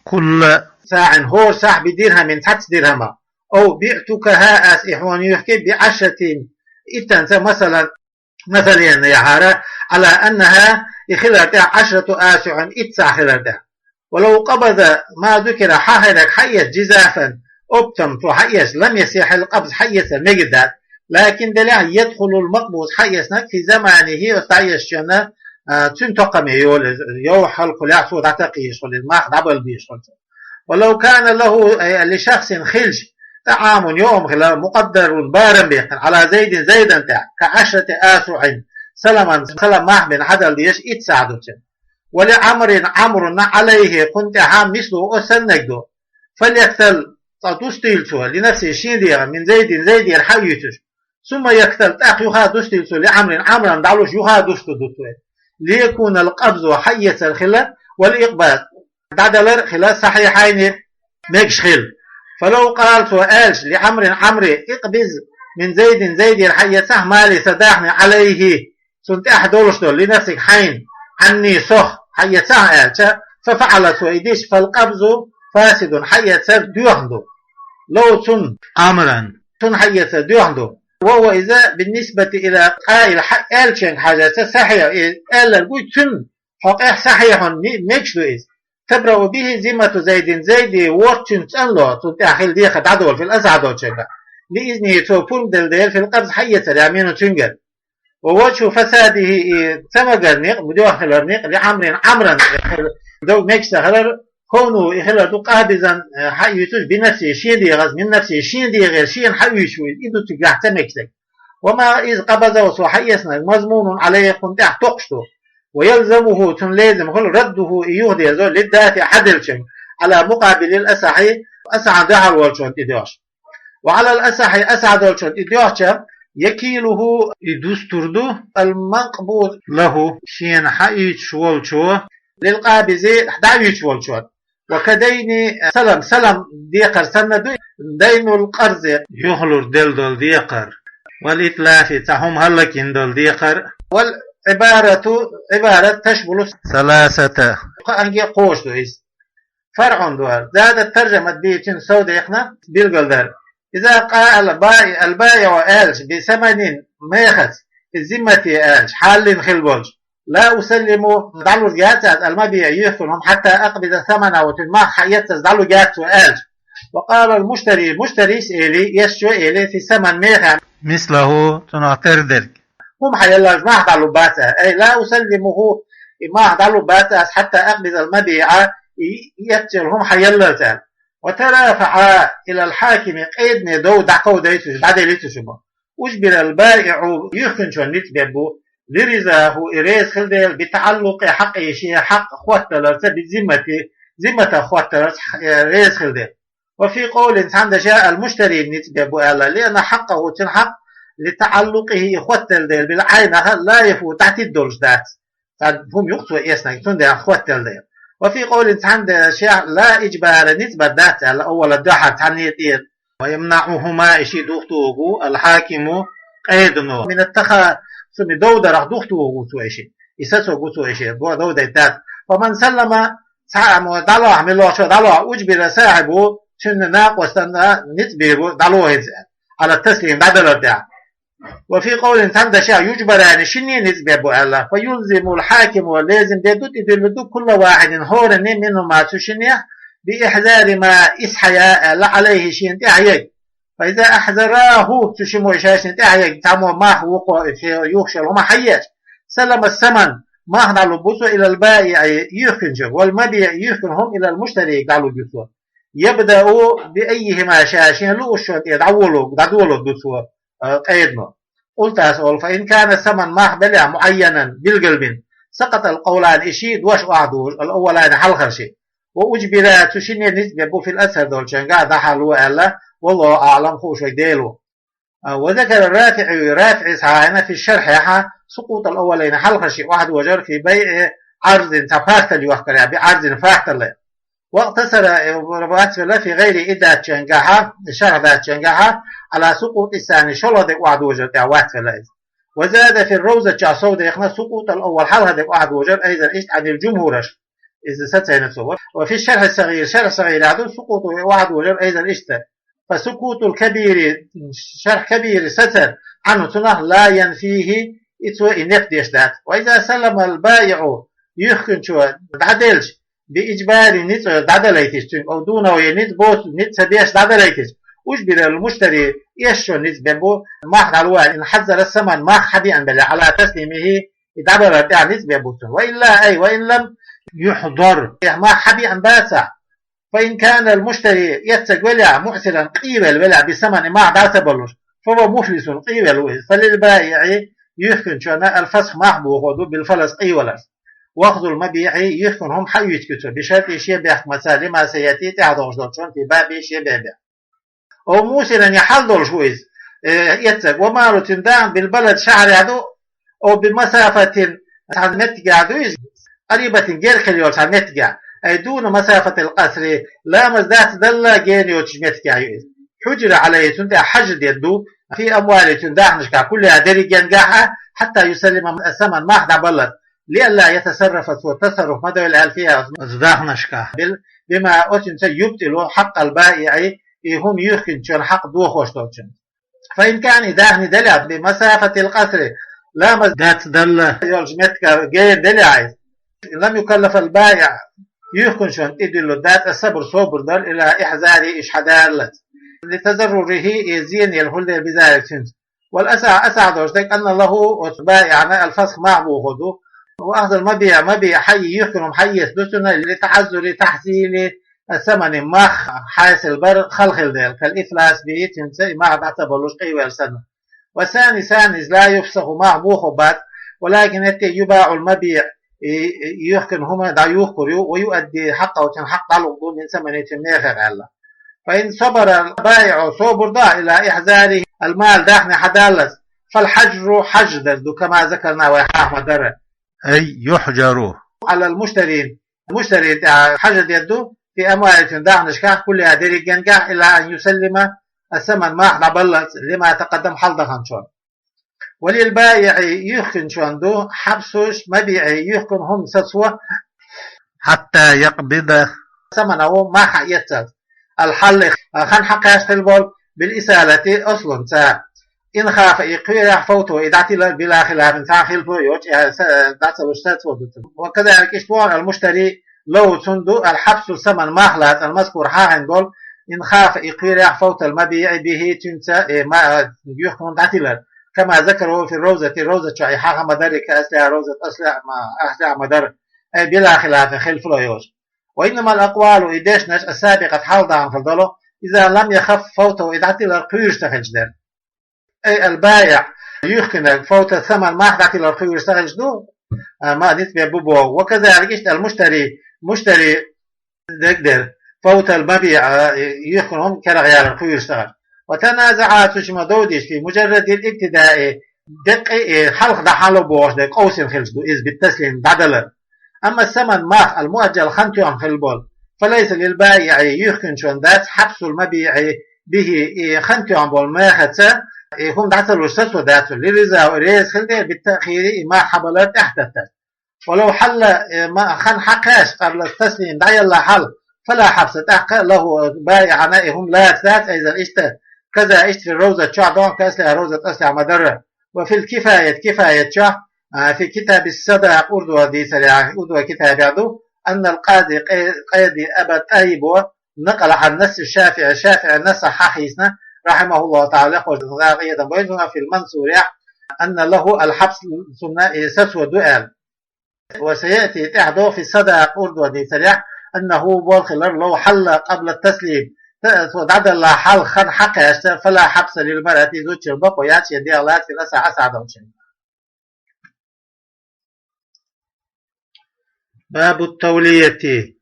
كل صاع, хӀора сахь, بدرهم, цхьацца дирхӀама. أو بعتكها, ас и хьуна юьхки, بعشرة, иттанца, масала, масална яхьара, على أنها, и хилар тӀехь, عشرة آسع, итт сахь хилар тӀехь. ولو قبض ما ذكر, хьахийнарг хьаэцча, جزافا, оптом цо хьаэцча, لم يصح القبض, хьаэцар мегар дац. لكن, делахь, يدخل المقبوض, хьаэцнарг, في زمانه, оцу дӀаэцначунна, а, цуьнан токхаме йолу иза, йовхьа хӀаллакьхилехь цо дӀатакхийша хуьлу иза, мах дӀабала дезаш хуьлу цо. ولو كان له, أي لشخص, хилча, طعام, йоам хилла, مقدر, барам баьккхина, على زيد, Зайдан тӀехь, كعشرة آسع سلما, салам мах бина хьадала дезаш, итт сахь ду цуьнан. ولعمر, Ӏамрана, عليه, кхунна тӀехь, مثله, оцу саннаг ду. فليكتل, цкъа дустийла цо, لنفسه, шен дегӀан, من زيد, Зайдера хьаоьцуш. ثم يكتل, тӀаккха юха дустийла цо, لعمر, Ӏамрана дӀалуш юха дустур ду цо. ليكون القبض, хьаэцар хила, والإقباض, дӀадалар а хила, صحيحين, мегаш хила. فلو قال, цо аьлча, لعمر, Ӏамре, اقبض من زيد, Зайдера хьаэцахь, مالي, сан даьхни, عليه, цунна тӀехь долуш долу, لنفسك, хьайна, عني, сох, хьаэцахь аьлча, ففعل, цо и дича, فالقبض فاسد, хьаэцар доьхна ду. Лов цунна, Ӏамран, цунна хьаэцар доьхна ду. وهو, иза, بالنسبة إلى القائل, хьа аьллачуьнга хьажарца, صحيح, и аьлларг вуй цуьнан хьокъехь, صحيح, ме-, мегаш ду иза. تبرأ به ذمة زيد, Зайде ворчун цӀанло, цунна тӀехь хила декхар дӀадолу, في الأصح, долчуьнгахь. لإذنه, цо пурба делла дела, في القبض, хьаэцар, يمينه, цуьнгара. ووجه فساده, и ца магар некъ, мудох хилар некъ, لعمر, Ӏамран, дов мегаш ца хилар, كونه, и хилар ду, قابضا, хьаоьцуш, بنفسه, шен дегӀаца, من نفسه, шен дегӀера, шена хьаоьцуш ву иза, и ду цигахь ца мегаш дерг. وما, إذ قبضه, цо хьаэцнарг, مضمون عليه, кхунна тӀехь токхуш ду. ويلزمه, цунна лезам хуьлу, رده, и юхадерзо, للدافع, хьаделлачуьнга, على مقابل الأصح, асахьан дуьхьал волчунна тӀедоьгӀуш. وعلى الأصح, асахь долчунна тӀедоьгӀча, يكيله, и дустур ду, المقبوض له, шена хьаоьцуш волчо, للقابض, дӀаоьцуш волчо. وكدين سلم, салам декхар санна ду, دين القرض, юхалур делла долу декхар, والإتلاف, цхьа хӀума хӀаллакйина долу декхар. والعبارة, Ӏибарат, تشمل ثلاثة, кхаанге кхочуш ду иза. فرع ду хӀара. زادت ترجمة به, цуьнан сов дехна билгалдар. إذا قال البائع, البائع аьлча, بثمن, мехаца, في ذمته аьлча, хьаллина хила болчу, لا أسلم, дӀалур яц ас, المبيع, юьхкина хӀума, حتى أقبض ثمنه, цуьнан мах хьаэццаза дӀалур яц цо аьлча. وقال المشتري, муштарис эли, эшчо эли, في الثمن, мехехь, مثله, цунах тера дерг. ХӀума хьаелларца мах дӀалур бац ас, أي لا أسلمه, и мах дӀалур бац ас, حتى أقبض المبيع, и эццел хӀума хьаелларца аьлла. وترافعا إلى الحاكم, къедане дов дӀакховдайта уьш, дӀаделлийта уьш хӀума. أجبر البائع, юьхкинчо ницкъ беш бу, لرضاه, и реза хила дела, بتعلق حقه, шен хьакъ хотталарца, بذمته, зимматах хотталарца, э, реза хила дела. وفي قول, цхьана дашехь, المشتري ницкъ беш бу аьлла, لأن حقه, цуьнан хьакъ, لتعلقه, и хоттал дела, بالعين, لا يفوت, дӀатиддолуш дац. Цхьа хӀума юкъа цо эцнарг, цундела хоттал дела. وفي قول, цхьана дашехь, لا إجبار, ницкъ бар дац аьлла, أولا, дуьххьара цхьанне тӀера. ويمنعهما, и шиъ духтухур ву, الحاكم, къедано, من التخاصم, дов дарах духтухур ву цо и шиъ. И сацо гу цо и шиъ, дов дайта дац. فمن سلم, цхьа а мо дӀалохь, мила лохьчо дӀалохь, أجبر صاحبه, цуьнан накъостана ницкъ бийр бу, дӀалохь иза, على التسليم, дӀадалар тӀехь. وفي قول, цхьана дашехь, يجبران, шинне ницкъ беш бу аьлла. فيلزم الحاكم, лезам беш ду, тӀедуьллур ду, كل واحد, хӀоранна, منهما, цу шиннех, بإحضار ما, исхьаян аьлла, عليه, шена тӀехь ерг. فإذا أحضراه, цу шиммо и шайшинна тӀехь ерг, цхьаммо мах, вукхо, шен юхуш йолу хӀума хьаеъча, سلم الثمن, мах дӀалур бу цо, إلى البائع, юьхкинчуьнга, والمبيع, юьхкина хӀума, إلى المشتري, дӀалур ю цо. يبدأ بأيهما شاء, шена луъушчунна тӀера дӀаволу, дӀадолур ду цо, а, къедано. قلت, ас олу, فإن كان الثمن, мах белахь, معينا, билгалбина, سقط القولان, и шиъ дош охьадужу, الأولان, хьалхара шиъ. وأجبر, цу шинне ницкъ бергба في الأظهر долчуьнгахь, дӀахьалво аьлла, والله أعلم, хууш верг Дела ва. А, وذكر الرافعي, РафиӀис хьахьийна في الشرح, سقوط الأولين, хьалхарчий охьадожар في بيع عرض, цхьа пахталла йохкарехь, بعرض, пахталла. واقتصر, э, вацвелла في غيره, и даьчуьнгахь, шархь даьчуьнгахь, على سقوط الثاني, шолгӀа дерг охьадожар тӀехь вацвелла иза. وزاد في الروضة, чохь сов дехна, سقوط الأول, хьалха дерг охьадожар, أيضا, иштта, عن الجمهور, иза сацийна цо. وفي الشرح الصغير, шархь сагӀирехь ду, سقوطه, охьадожар, أيضا, иштта. فسكوت الكبير, шархь Кабира сацар, عنه, цунах, لا ينفيه, и цо и нефдеш дац. وإذا سلم البائع, юьхкинчо дӀаделча, بإجبار, ницкъ дӀадалийтича цуьнга, أو دونه, е ницкъ боцу, ницкъ ца беш дӀадалийтича, أجبر المشتري, эшачо ницкъ бергба, мах дӀалуш, إن حضر الثمن, мах хьабеана белахь, على تسليمه, и дӀабалар тӀехь ницкъ бергба цунна. وإلا, أي وإن لم يحضر, э, мах хьабеана бацахь, فإن كان المشتري, эццаг велахь, معسرا, къийвелла велахь, بالثمن, мах дӀа ца балуш, فهو مفلس, къийвелла ву иза. فللبائع, юьхкинчунна, الفسخ, мах бохо ду, بالفلس, къийваларца. وأخذ المبيع, юьхкина хӀума хьаоьцуьйту цо, بشرطه, шен бехкамца, لما سيأتي, тӀаьхьа догӀуш долчунна, في بابه, шен бабехь. أو موصلا, я хьалдолуш ву иза, э, эццаг, وماله, цуьнан дахар, بالبلد, шахьарехь ду, أو بمسافة, цхьана меттигехь ду иза, قريبة, герга хила йолчу цхьана меттигехь, أي دون مسافة القصر, ламаз дац далла гена йоцучу меттигехь ю иза. حجر عليه, цунна тӀехь хьажр дер ду, في أمواله, цуьнан дахаршкахь, كلها, дерригенгахь а, حتى يسلم الثمن, мах дӀабаллалц, لئلا يتصرف, цо тасарруф ма дойла аьлла, فيها, оцу дахаршкахь, بال-, بما, оцуьнца, يبطل حق البائع, и хӀума юьхкинчун хьакъ дохош долчун. فإن كان, и дахар делахь, بمسافة القصر, ламаз дац далла йолчу меттигара гена делахь иза, لم يكلف البائع, юьхкинчунна тӀедуьллур дац, الصبر, собар дар, على إحضاره, уьш хьадаллалц, لتضرره, и зене хуьлу дела, بذلك, цуьнца. والأصح, асахь долуш дерг, أن له, оцу баиӀана, الفسخ, мах бохо ду, وأخذ المبيع, мабиӀ хьайи, юьхкина хӀума хьаэца ду цунна, لتعذر تحصيل الثمن, мах хьасил бар хала хила дела, كالإفلاس به, цуьнца и мах дӀа ца балуш къийвелла санна. والثاني, цхьана иза, لا يفسخ, мах бохо бац, ولكن, хӀетте, يباع المبيع, и, и юьхкина хӀума дӀаюхкур ю, ويؤدي حقه, цуьнан хьакъ дӀалур ду, من ثمنه, цуьнан мехах аьлла. فإن صبر البائع, собар до, على إحضاره المال, дахар хьадаллалц, فالحجر, хьажр дер ду, كما ذكرنا, вай хьаха ма дарра. أي يحجر. على المشتري, муштарин тӀехь хьажр дер ду, في أمواله, цуьнан дахаршкахь, كلها, дерригенгахь, إلى أن يسلم الثمن, мах дӀабаллалц, لما تقدم, хьалдаханчунна. وللبائع, юьхкинчунна ду, حبس المبيع, юьхкина хӀума сацо, حتى يقبض ثمنه, мах хьаэццалц, الحل, хан хьакхаьчна хила болу, بالإسالة, осланца. إن خاف, и кхоьрехь, فوته, и дӀатилар, بلا خلاف, цхьа хилаф йоцуш, э, са-, дӀа ца луш сацо ду цунна. وكذلك, иштта, المشتري, له, цунна ду, حبس الثمن, мах лацар, المذكور, хьахийна болу, إن خاف, и кхоьрехь, فوت المبيع به, цуьнца, э, ма-, юьхкина хӀума дӀатилар. كما ذكره في الروضة, ровза чохь и хьаха ма дарра, كأصلها, ровза аслехь ма-, аслехь ма дарра. أي بلا خلاف, хилаф йоцуш. وإنما الأقوال, и дешнаш, السابقة, хьалха дахана хила долу, إذا لم يخف فوته, и дӀатилар кхоьруш ца хилча дара. أي البائع, юьхкинарг, فوت الثمن, мах дӀатилар кхоьруш ца хилча ду, а, ма ницкъ бер бу боху. وكذلك, иштта, المشتري, муштари дерг дер, فوت المبيع, а, юьхкина хӀума керагӀ ялар кхоьруш ца хилча. وتنازعا, цу чу ма довдийша, في مجرد الابتداء, деккъе, э, хьалха дӀа хьало бохуш дерг къовсина хилча ду иза, بالتسليم, дӀадалар. أما الثمن, мах, المؤجل, хан тоьхна хила болу, فليس للبائع, юьхкинчунна дац, حبس المبيع به, и хан тоьхна болу мехаца, и хӀума дӀа ца луш сацо дац, لرضاه, реза хила дела, بالتأخير, и мах хьабалар тӀаьхьататтар. ولو حل, э, ма-, хан хьакхаьчча, قبل التسليم, дӀаялла хьал, فلا حبس, тӀаккха, له, баиӀана, и хӀума лаца дац, أيضا, иштта, كذا, иштта, في الروضة чохь ду, كأصلها, ровза аслехь ма дарра. وفي الكفاية, кифаят чохь, а, في كتاب الصداق, урдо дийцарехь, урдо китабехь ду, أن القاضي, къе-, къади Аба ТӀаййибо, نقل عن نص الشافعي, ШафиӀин нассах хьахийцина, رحمه الله تعالى, Дала къинхетам бойла цунах, في المنصور, أن له الحبس, цунна и сацо ду аьлла. وسيأتي, тӀаьхьа догӀу, في الصداق, урдо дийцарехь, أنه, боху хилар, لو حل قبل التسليم, т-, цо дӀадалла хьалха хан хьакхаьчча, فلا حبس للمرأة, зудчун бакъо яц, шен дегӀ лаца, في الأصح, асахь долчун. باب التولية.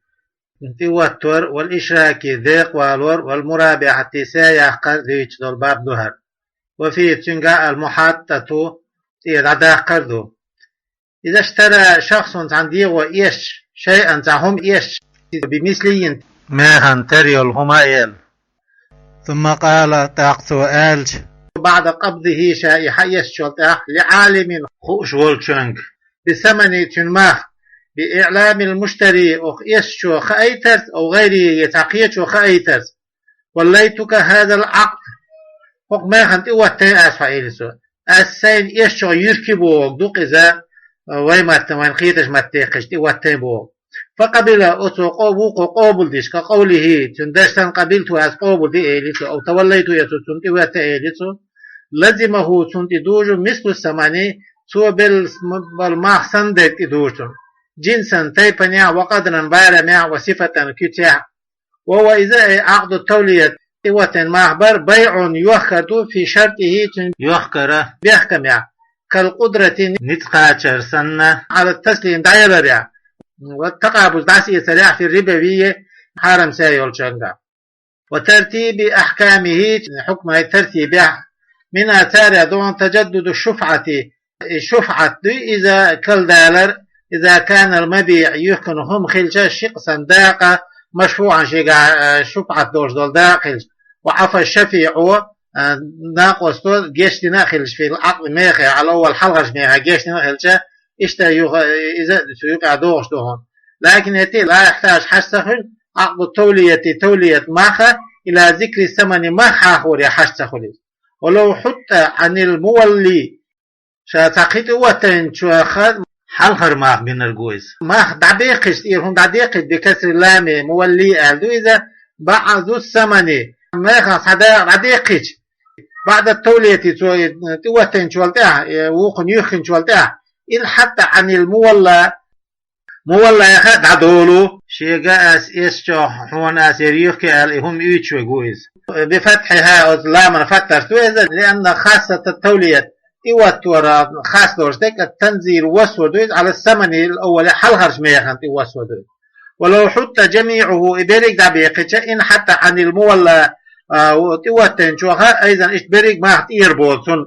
тӀе оттор, вал ишраки, декъа валор, вал мурабахьати, саяккхар дуьйцуш долу баб ду хӀара. Ва фи, цуьнга, ал мухьаттату, тӀе дӀадаккхар ду. Иза иштара шахсун цхьана дегӀо эшча, шайъан цхьа хӀума эшча, би мислийин, механа тера йолу хӀума а ела. Сумма къала, тӀаккха цо аьлча, баъда къабдихи, ша и хьаэшчул тӀаьхьа, ли Ӏалимин, хууш волчуьнга, би самани, цуьнан мах, би иӀламил муштари, оха эшчо хаийтарца, ав гӀайри, я цхьа кхечо хаийтарца. Валлайтука хӀазал Ӏакъд. ХӀокху механа тӀе оттайн ас хьо, элира цо. Ас сайна эшчохь юьркий бохург ду-кх иза, вай матта, вайна кхеташ матта дехкича тӀе оттайн бохург. Факъабила, оцо къо-, вукхо къобалдича, ка къовлихи, цуьнан даш санна, къабилту, ас къобалди, элира цо, ав таваллайту, я цо цунна тӀе отта, элира цо. Лазимаху, цунна тӀе дужу, мислу самани, цо белла с-, м-, балла мах санна дерг тӀе дужу цунна. Джинсан, тайпанехь, ва къадран, барамехь, ва сифатан, куьцехь. Ва хӀува, иза, ай Ӏакъду тавлият, тӀе оттайн мах бар, байӀун, йохкар ду, фи шартихи, цуьнан йохкара бехкамехь, кал къудрати, ницкъ кхачар санна, Ӏала таслим, дӀаяларехь, ва такъабуз, дӀасаэцарехь, фи рибавийи, хьарам са йолчуьнгахь. Ва тартиби ахькамихи, хьукмай тартибехь, мина, царех ду хьуна, таджаддуду шуфӀати, и шуфӀат дуй иза кхалдалар, иза канал мабиӀ, юьхкина хӀума хилча, шикъсан, дакъа, машфуӀан, шегахь, э, шуфӀат долуш долу дакъа хилча, ва Ӏафа шафиӀу, э, накъосто гечдина а хилча, фил Ӏакъди мехе, Ӏала аввал, хьалхарчу мехе гечдина а хилча, иштта юха, э, иза цу юкъахь догӀуш ду хьуна. Лакин эти ла яхьтаж, хьажа ца хуьлу, Ӏакъду тавлияти, тавлият маха, ила зикри самани, мах хьахоре хьажа ца хуьлу иза. Ва лав хьутта Ӏанил мувалли, ша цхьа кхин тӀе оттайначохь хьалхара мах бинарг ву иза. Мах дӀабеккхича, тӀера хӀума дӀадеккхича, би касри лами, мувалли аьлла ду иза, баъду самани, мехах цхьа дакъа дӀадеккхича, баъда тавлияти, цо тӀе оттайначул тӀаьхьа, э, вукхунна юьхкинчул тӀаьхьа, ил хьатта Ӏанил мувалла, муваллаха дӀадолу. Шега ас эшчохь хьуна ас яр юьхки аьлла, и хӀума уьйцуш верг ву иза. Би фатхьихьа, оцу ламан фатхьаш ду иза, лианна хассата тавлият, тӀе оттор хас долуш дерг, ат-танзил, вассор ду иза, Ӏала саманил аввали, хьалхарчу механа тӀе вассор ду иза. Ва лав хьутта джамиӀуху, и берриг дӀабеккхича, ин хьатта Ӏанил мувалла, а, тӀе оттайначохь, айзан, иштта берриг мах тӀера болу цунна.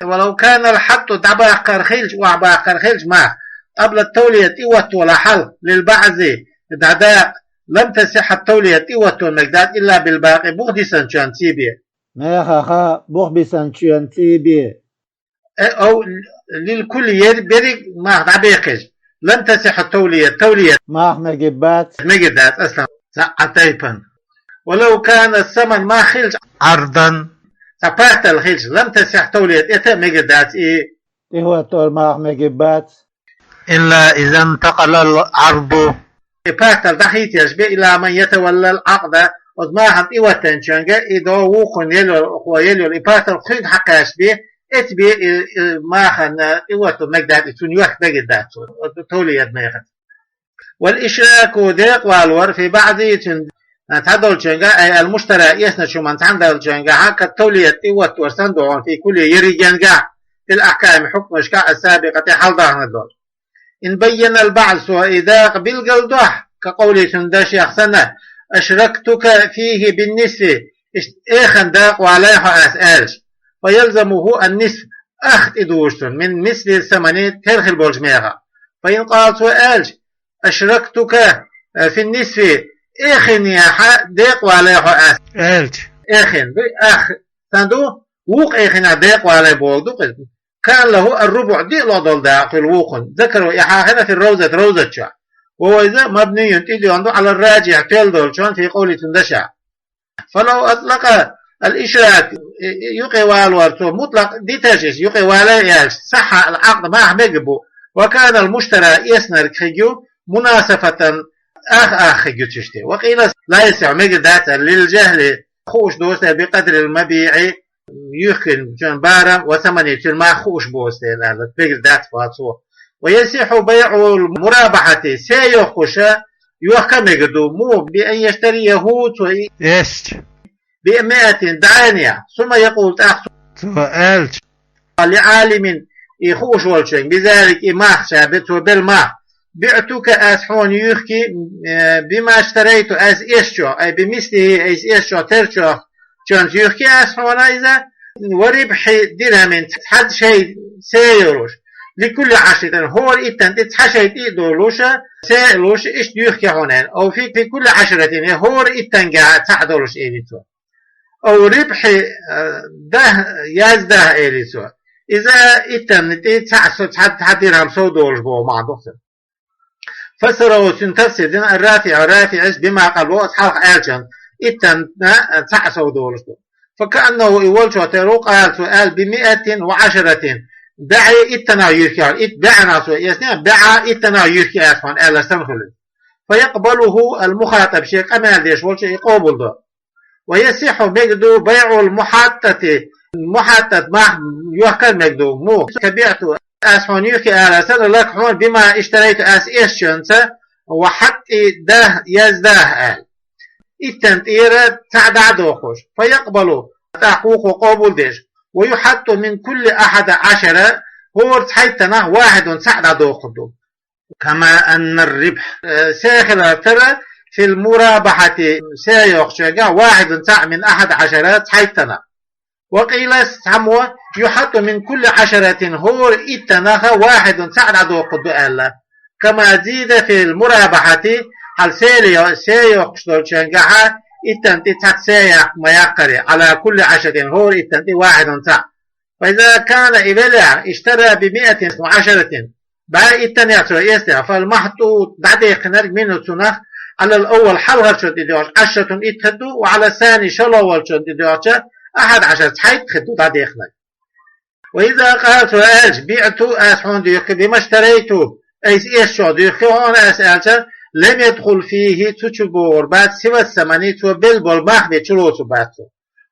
Ва лав канал хьатту, дӀабаккхар хилча, охьабаккхар хилча мах, къабла тавлият, тӀе отталахь хьалха, лил баъзи, дӀа дакъа, лам тасихьа тавлият, тӀе оттор мегаш дац, илла бил бакъи, бух дисанчоьнца цӀий бен. Мехаха бух бисанчоьнца цӀий бен. Э, ав, лил кулли, ер-, берриг мах дӀабеккхича, лам тасихьа тавлият, тавлият мах мегаш бац. Мегаш дац аслан, цхьа а тайпана. Ва лав кана саман, мах хилча, Ӏардан, цхьа паттал хилча, лам тасихьа тавлият, эта а мегаш дац и. ТӀе оттор мах мегаш бац. Илла иза интакъалал Ӏарду. И паттал дӀахийтталуш бен, ила ман ятаваллал Ӏакъда, оцу махана тӀе оттайначоьнга, и догӀу вукхунна елла йолу, охьа елла йолу, и паттал кхуьнга хьакхаьчча бен, эца бен и, и махана тӀе оттор мегаш дац, и цунна йохка мегаш дац цо, оцу тавлият мехаца. Вал ишраку, декъа валор, фи баъзи, цуьнан цхьадолчуьнгахь, ай ал муштара, эшначу хӀуманна цхьаьна долчуьнгахь, кат тавлият, тӀе оттор санна ду хьуна, фи кулли, ерригенгахь, фил ахьками, хьукмашкахь, ас-сабикъати, хьалдахана долу. Ин баййанал баъд, цо и дакъа билгалдахь, ка къовли, цуьнан дашех санна, ашрактука фихи бин нисфи, иштта эхана дакъа валай хьо ас аьлча, фа ялзамуху ан нисф, ах тӀе дужу цунна, мин мисли самани, тера хила болчу мехах. Фа ин къала, цо аьлча, ашрактука, э, фин нисфи, эхинехьа декъа валай хьо ас аьлча. Эхин ду, ах, сан ду, вукху эхинехь декъа валай болу ду-кх иза. Кан лаху ар-рубуъ, диъ ло долу дакъа хуьлу вукхунна. Закару, и хьахийна фи равзат, равзат чохь. Ва хӀува иза мабнийюн, тӀедоьгӀна ду, Ӏала ражихь, тоьла долчунна, фи къовли, цуьнан дашехь. Фалав атӀлакъа ал-ишрак, и, и, юкъе валор цо мутлакъ диташ, иза юкъе валай аьлча, сахьхьа ал-Ӏакъд, мах мегаш бу. Ва канал муштара, эцнарг хиг ю, мунасафатан, ах-ах хиг ю цуьнан. Ва къийла ла ясихьу, мегаш дац аьлла, лил жахӀли, хууш доцу дела, би къадрил мабиӀи, юьхкинчун барам, ва самани, цуьнан мах хууш боцу дела аьлла, мегаш дац боху цо. Ва ясихьу байӀул мурабахьати, се йохкуша, йохка мегаш ду, муха, би ан яштарияху, цо и эшча, би миатин, дӀанехь, сумма якъул, тӀаккха цо аьлча, ли Ӏалимин, и хууш волчуьнга, бизалик, и мах, ша бе-, цо белла мах, بعتك, аз хьона юхкий, э, بما اشتريت, аз эшачох, أي بمثله, аз эшачох, терчох, чуьнца юхкий аз хьона иза, وربح درهم, цхьа шай сов йолуш, لكل عشرة, хӀора иттанна тӀе цхьа шай тӀе а долуш, сов а луш, иштта юхкий хьона аьлла. أو في, في كل عشرة, я хӀора иттанга цхьаъ долуш, элира цо. أو ربح, э, даьхни, яздаьхни, элира цо. Иза иттанна тӀе цхьаъ со-, цхьа, цхьа дирхьам сов долуш боху маьӀна ду цуьнан. فسره, цуьнан тафсир дина ар-РафиӀи, РафиӀис بما قبله, оцу хьалха аьллачунна, иттанна цхьаъ сов долуш ду. فكأنه, и волчохь тера ву, قال, цо аьлла, بمائة وعشرة, бӀе иттанах юхкий хьона, итт бӀенах цо эцнехь, бӀе иттанах юхкий аз хьона аьлла санна хуьлу. فيقبله المخاطب, шега къамел деш волчо и къобалдо. ويصح, мега ду, بيع المحطة, мухьаттат мах йохкар мега ду, муха, كبعت, аз хьона юхкий аьлла санна, لك, хьона, بما اشتريت, аз эшачуьнца, وحط, даьхни, яздаьхни аьлла. Иттанна тӀера цхьаъ дӀа а дохуш. فيقبل, тӀаккха вукхо къобалдеш. ويحط من كل أحد عشر, хӀора цхьайттанах, واحد, цхьаъ дӀадохур ду. كما أن الربح, э, сов хилар тера, في المرابحة, сов йоккхучуьнгахь, واحد, цхьаъ, من أحد عشر, цхьайттанах. وقيل, цхьаммо, يحط من كل عشرة, хӀора иттанах, واحد, цхьаъ дӀадохур ду аьлла. كما زيد في المرابحة, хьал сов йо-, сов йоккхуш долчуьнгахь, иттанна тӀе цхьацца сов яккха ма яккхарий, على كل عشرة, хӀора иттанна тӀе, واحد, цхьаъ. فإذا كان, и велахь, اشترى بمائة وعشرة, бӀе иттанах цо эцнехь, فالمحطوط, дӀадехкинарг, منه, цунах, على الأول, хьалхарчунна тӀе доьгӀча, عشرة, итт хир ду, وعلى الثاني, шолгӀа волчунна тӀе доьгӀча, أحد عشر, цхьайтта хир ду дӀадехкинарг. وإذا قال, цо аьлча, بعت, аз хьона дуьйхкий, بما اشتريت, айса эшачох дуьйхкий хьона аз аьлча, لم يدخل فيه, цу чу богӀур бац, سوى الثمن, цо белла болу мах бен чулоцур бац цо.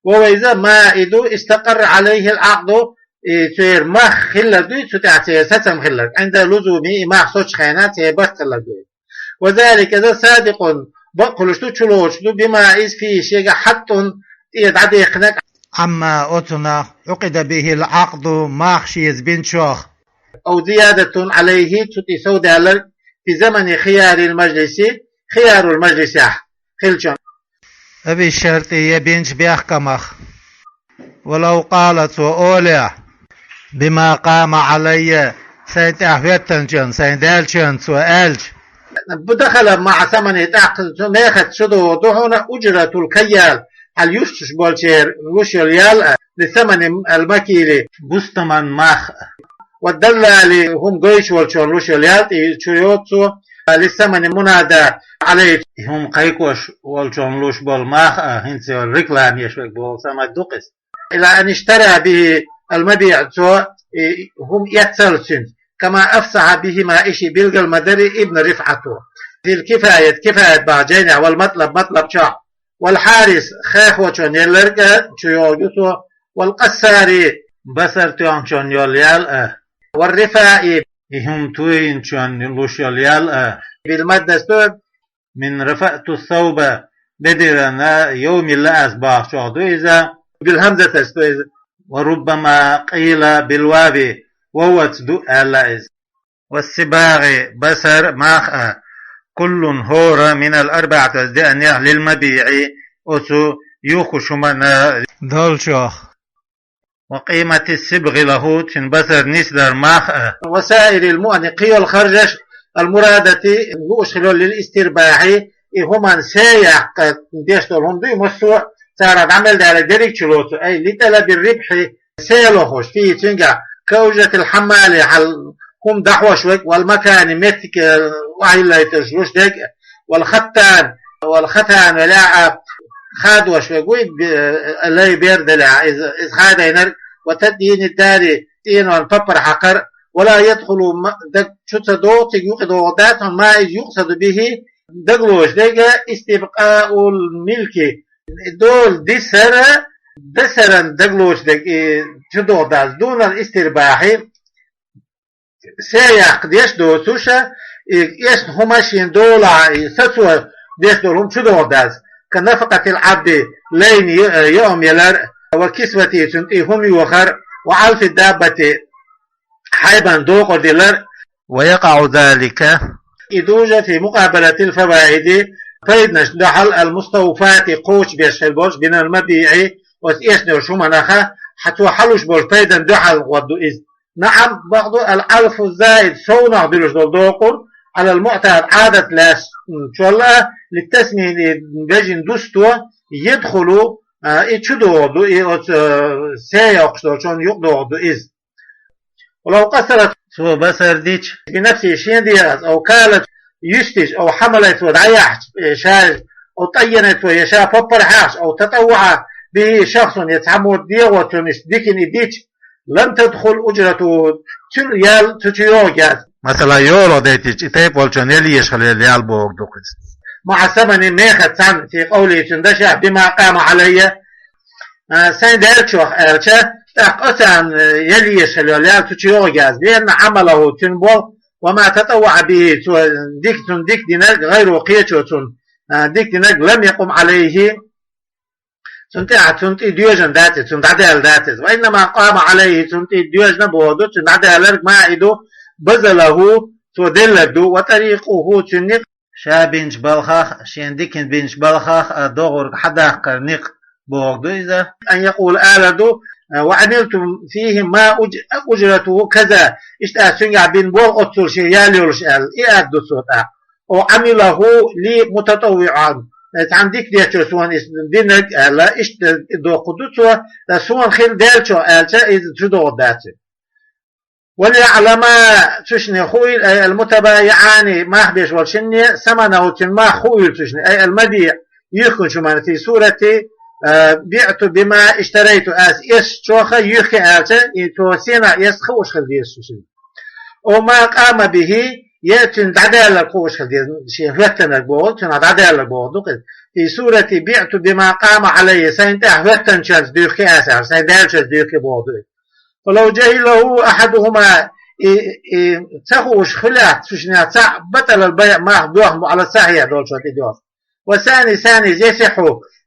وهو, иза, ما, и ду, استقر عليه العقد, и церан мах хилларг дуй, цу тӀехь церан сацам хилларг, عند لزومه, и мах соцучу хенахь церан барт хилларг дуй. وذلك, иза, صادق, бакъ хуьлуш ду, чулоцуш ду, بما, иза, فيه, шегахь, حط, тӀера дӀадехкинарг, عما, оцунах, عقد به العقد, мах шеца бинчух. أو زيادة عليه, цу тӀе совдаьлларг, في زمن خيار المجلس, خيار المجلسехь хиллачунна. أو الشرط, я бинчу бехкамах. ولو قال, цо олехь, بما قام علي, сайна тӀехь хӀоьттинчунна, сайна даьллачунна, цо аьлча, دخل مع الثمن, тӀаккха цу мехаца чу догӀур ду хьуна, أجرة الكيال, хьал юстуш болчеран луш йолу ял а, للثمن المكيل, бустаман мах а, والدلال, хӀума гойтуш волчунна луш йолу ял а, тӀе чу йоцу цо, للثمن المنادى عليه, хӀума кхайкхош волчунна луш болу мах а, хӀинца йолу реклама еш верг боху самад ду-кх иза. إلى أن اشترى به المبيع, цо, и, хӀума эццал цуьнца, كما أفصح بهما, и шиъ билгал ма-дарра, ابن رفعة, في الكفاية, Кифаят бохучу жайнехь, والمطلب, МатӀлаб чохь, والحارس, хехочунна елларг а чу йогӀур ю цо, والقصار, басар тоьхначунна йолу ял а, والرفاء, и хӀума тойинчунна луш йолу ял а, بالمد, من رفعت الثوب بدرا, йовмилла ас бохучохь ду иза, بالهمزة, иза. وربما قيل بالواو, воваца ду аьлла иза. والصباغ, басар, мах а, كل, хӀора, من الأربعة, оцу деанех, للمبيع, оцу юхкучу хӀуманна долчух. وقيمة الصبغ له, цуьнан басар нисдар мах а. وسائر المؤن, кхин йолу харжаш, المرادة, лууш хилла, للاسترباح, и хӀуманна сов яккха деш долу хӀума дуй, массо а цара дӀа мел даьлларг дерриг а чулоцу, أي لطلب الربح, сов лохуш, فيه, цуьнгахь, كأجرة الحمال, хьал хӀума дӀахьош верг, والمكان, меттиг, э, охьайиллийтарш луш дерг, والختان, والختان, велахь а, хадош верг вуй, бе-, лай бер делахь, иза, иза хадийнарг, وتدهين الدار, цӀенонна папар хьакхар, ولا يدخل, ма-, даг чу ца догӀу, цига юкъа догӀур дац, ما, иза, يقصد به, дагалоцуш дерг, استبقاء الملك, дола дисар, дисаран дагалоцуш дерг, и, чу догӀур дац, دون الاسترباح, сов яккха деш доцуш, и, эшна хӀума шен долахь, и, сацо деш долу хӀума чу догӀур дац, كنفقة العبد, лайна я-, яа хӀума ялар, وكسوته, цунна тӀе хӀума йохар, وعلف الدابة, хьайбан докъар дилар. ويقع ذلك, И ду же في مقابلة الفوائد, пайданаш дуьхьал, المستوفاة, кхочушбеш хила болуш, من المبيع, оцу эшна йолчу хӀуманах, хьан цо хьалуш болчу пайдан дуьхьал гӀо ду иза. نعم, бакъду, العلف الزائد, совнах дуьллуш долу докъур, على المعتاد, Ӏадат лаьцначул а, للتسمين, бежана дусто, يدخل, а, и чу догӀу ду, и оцу, а, сий йоккхуш долчунна юкъа догӀу ду иза. ولو قصرت, цо басар дича, بنفسه, шен дегӀаца, أو كالت, юьстича, أو حملت, цо дӀаяьхьча, э, ша, أو طينت, цо я ша поппар хьаьхча, أو تطوع به شخص, я цхьаммо дегӀо цунна иштта дикина и дича, لم تدخل أجرته, цуьнан ял цу чу йогӀуш яц. Масала, йолах дайтича, и тайпа волчунна ял езаш хила йолу ял бохург ду-кх иза. مع الثمن, мехаца цхьаьна, في قوله, цуьнан дашехь, بما قام علي, а, сайн даьллачух аьлча, тӀаккха оцарна, э, ял езаш хила йолу ял цу чу йогӀуш яц. لأن عمله, цуьнан болх, وما تطوع به, цо дика, цунна дика динарг, غيره, кхечо цунна, а, дика динарг, لم يقم عليه, цунна тӀехь, цунна тӀе доьжна дац иза, цунна дӀадаьлла дац иза. وإنما قام عليه, цунна тӀе доьжна бохург ду, цунна дӀадаьлларг, ما, и ду, بذله, цо делларг ду, وطريقه, цуьнан никъ, ша бинчу балхах, шена дикина бинчу балхах а догӀург хьадаккхар никъ бохург ду иза. أن يقول, алар ду, وعملت فيه ما أج-, أجرته كذا, иштта ас цуьнгахь бина болу оццул шен ял йолуш аьлла, и ар ду цо тӀаккха. أو عمله لي متطوعا, цхьана дика дечо суна иза динарг аьлла, иштта доккхур ду цо, ткъа суна хила даьллачо аьлча, иза чу догӀур дац. وليعلما, цу шинна хуийла, أي المتبايعان, мах беш волу шинна, ثمنه, цуьнан мах хуийла цу шинна, أي المبيع, юьхкинчу хӀуманна, في صورة, а, بعت بما اشتريت, ас эсначух юьхки аьлча, и цо сенах эсна хууш хила деза цу шинна. أو ما قام به, я цуьнан дӀадаьлларг хууш хила деза, шен хӀоьттинарг бохург, цуьнан дӀадаьлларг бохург ду-кх иза. في صورة بعت بما قام علي, сайна тӀехь хӀоьттинчуьнца дуьхки ас аьлча, сайна даьллачуьнца дуьхки бохург ду иза. فلو جهله أحدهما, и, и ца хууш хилахь цу шиннех цхьаъ, بطل البيع, мах доьхна бу, على الصحيح, долчуьра тӀедоьгӀна. والثاني, ثاني, يصح,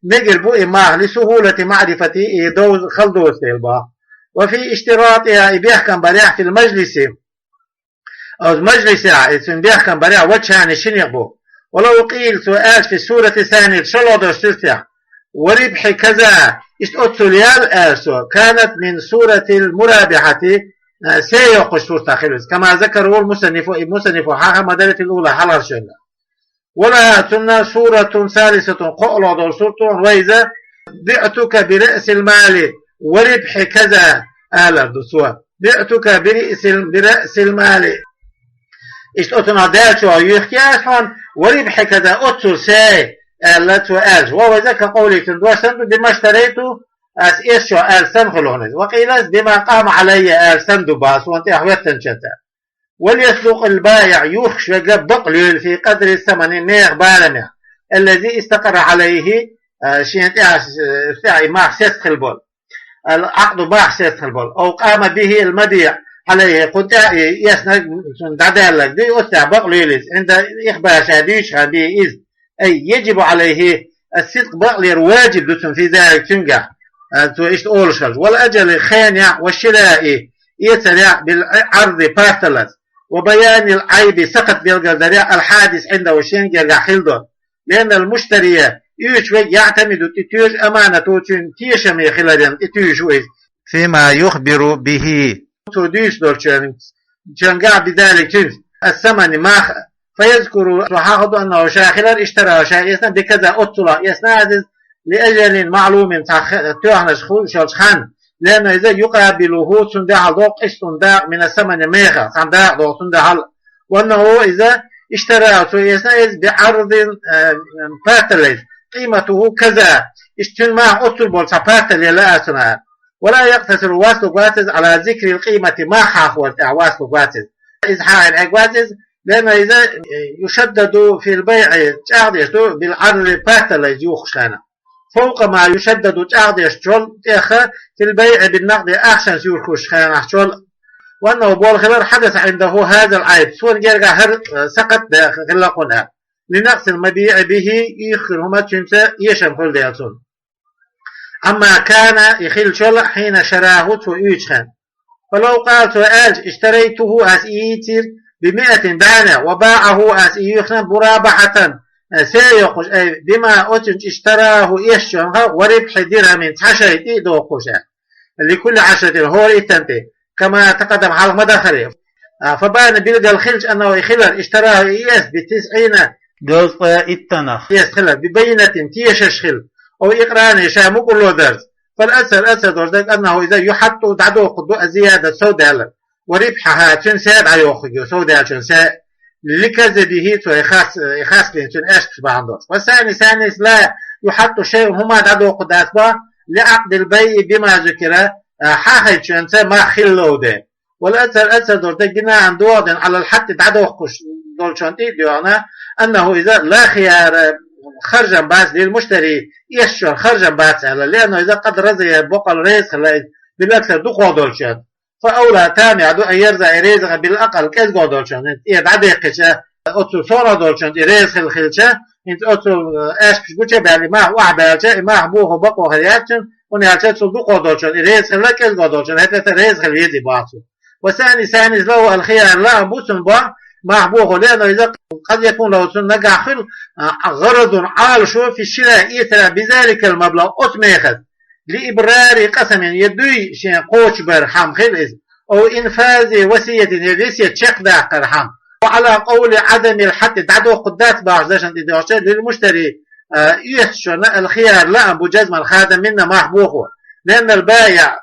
мегар бу и мах, لسهولة معرفته, и довза хала доцу дела боху. وفي اشتراطها, и бехкам барехь, في المجلس, оцу мажлисехь, и цуьнан бехкам барехь, وجهان, ши некъ бу. ولو قيل, цо аьлча, في الصورة الثانية, шолгӀа долчу суртехь, وربح كذا, иштта оццул ял аьлла цо, كانت من صور المرابحة, а, сий йоккхуш суртахь хила иза. كما ذكره المصنف, и мусаннифо хьаха, مدلة الأولى, хьалхарчу шена. ولها, цунна, صورة ثالثة, кхоалгӀа долу сурт ду, ва иза, بعتك برأس المال وربح كذا, алар ду цо. بعتك برأس ال-, برأس المال. Иштта оцунах даьллачух юьхки ас хьуна, وربح كذا, оццул сий, аьлла цо аьлча. وهو, иза, كقولي, цуьнан дош санна ду, بما اشتريت, ас эсначух аьлла санна хуьлу хьуна иза. وقيل, بما قام علي, аьлла санна ду боху, суна тӀехь хӀоьттинчуьнца. وليصدق البائع, юхкуш верг бакъ лойла, في قدر الثمن, механ барамехь, الذي استقر عليه, а, шена тӀехь, а, тӀехь и мах сецна хила болу. العقد, мах сецна хила болу. أو قام به المبيع عليه, кхунна тӀехь и эснарг, цунна дӀадаьлларг ду, оццул бакъ лойла иза. عند إخباره, ша дуьйцучу хенахь, به, иза. أي يجب عليه الصدق, бакълер важиб ду цунна, في ذلك, цуьнгахь, а, цо иштта олуш хилча. والأجل, хенехь, والشراء, эцарехь, بالعرض, парталлаца. وبيان العيب, сакхат билгалдарехь, الحادث عنده, шен гергахь хила долу. لأن المشتري, уьйцуш верг, يعتمد, тӀетуьйсу, أمانته, цуьнан тешаме хиларна тӀетуьйсуш ву иза. فيما يخبر به, цо дуьйцуш долчуьнгахь, بذلك, цуьнца, الثمن, мах, فيذكر, цо хьахаду, أنه, ша хилар, اشتراه, ша эсна, بكذا, оццулах эсна ас иза, لأجل معلوم, цхьа х-, тоьхнарш хуьлуш йолчу ханна, لأنه, иза, يقابله, цунна дуьхьал догӀу, قسط, дакъа, من الثمن, мехах, цхьана дакъа догӀу цунна дуьхьал. وأنه, иза, اشتراه, цо эсна иза, بعرض, э, парталлица, قيمته كذا, иштта цуьнан мах оццул болу цхьа парталла елла ас цунах. ولا يقتصر, васлуг вац иза, على ذكر القيمة, мах хьахорна тӀехь васлуг вац иза. Иза хьахийна Ӏергвац иза, لأنه, иза, يشدد في البيع, чӀагӀдеш ду, بالعرض, парталлица юхкуш хенахь. فوق ما يشدد, чӀагӀдешчул тӀех, في البيع بالنقد, ахчанца юхкуш хенахьчул. وأنه, боху хилар, حدث عنده هذا العيب, суна гергахь хӀара, э, сакхат бе-, хилла кхунна. لنقص المبيع به, юьхкина хӀума цуьнца эшам хуьлу дела цунна. عما كان, и хиллачул, حين اشتراه, цо уьйцучу хенахь. فلو قال, цо аьлча, اشتريته, ас и йийцира, بمائة бӀаьнех, وباعه, аз и юьхна, مرابحة, се йоккхуш, أي بما оцунца اشتراه эшачунах, وربح درهم, цхьа шайтӀа а доккхуш, аьлла. لكل عشرة, хӀора иттанна тӀа, كما تقدم, хьалха ма даххара. А, فبان, билггал хилча, أنه, и хилар, اشتراه, и эс, بتسعين, говзткъеи иттанах, эс хилар, ببينة, тешаш хила, أو إقرار, ша мукӀарло дарца. فالأظهر, азхӀар долуш дерг, أنه, иза, يحط, дӀадоккхур ду, الزيادة, сов даьлларг, وربحها, цуьнан сов дӀайоккхург ю, сов даьллачун сов, لكذبه, цо и харц, и харц бина цуьнан аьшпаш бахьана долуш. والثاني, цхьаьннас, لا يحط شيء, хӀума дӀадоккхур дац боху, لعقد البيع بما ذكر, а, хьахийчуьнца мах хилла де. والأظهر, азхӀар долуш дерг, بناء, догӀа дина, على الحط, дӀадоккхуш долчунна тӀе а доьгӀна, أنه, иза, لا خيار, харжам бац, للمشتري, эшачунна харжам бац аьлла, لأنه, иза, قد رضي, боккъал реза хилла иза, بالأكثر, дукхох долчунна. فأولى, тамехь ду, أن يرضى, и реза хила, بالأقل, кӀезгох долчунна, хӀинца тӀера дӀадаьккхича, оцу совнах долчунна тӀе реза хила хилча, хӀинца оцу, э, аьшпаш гуча а баьлла, и мах охьабаьлча, и мах бохо бакъо хир яц цуьнан, хӀунда аьлча цул дукхох долчунна и реза хила, кӀезгох долчунна хӀетта а реза хила везий боху цо. والثاني, цхьаьннас, له الخيار, лаам бу цунна боху, мах бохо, لأنه, иза, قد يكون له, цунна нагахь хуьлу, а, غرض, Ӏалашо, في الشراء, эцарехь, بذلك المبلغ, оцу мехаца. لإبرار قسم, я дуй шен кхочушбархьама хила иза, أو إنفاذ وصية, я весет чекхдаккхархьама. وعلى قول عدم الحط, дӀадоккхур дац бохучу дашна тӀе доьгӀча, للمشتري, а, эшачунна, الخيار, лаам бу, جزما, خادم, منه, мах бохо. لأن البائع,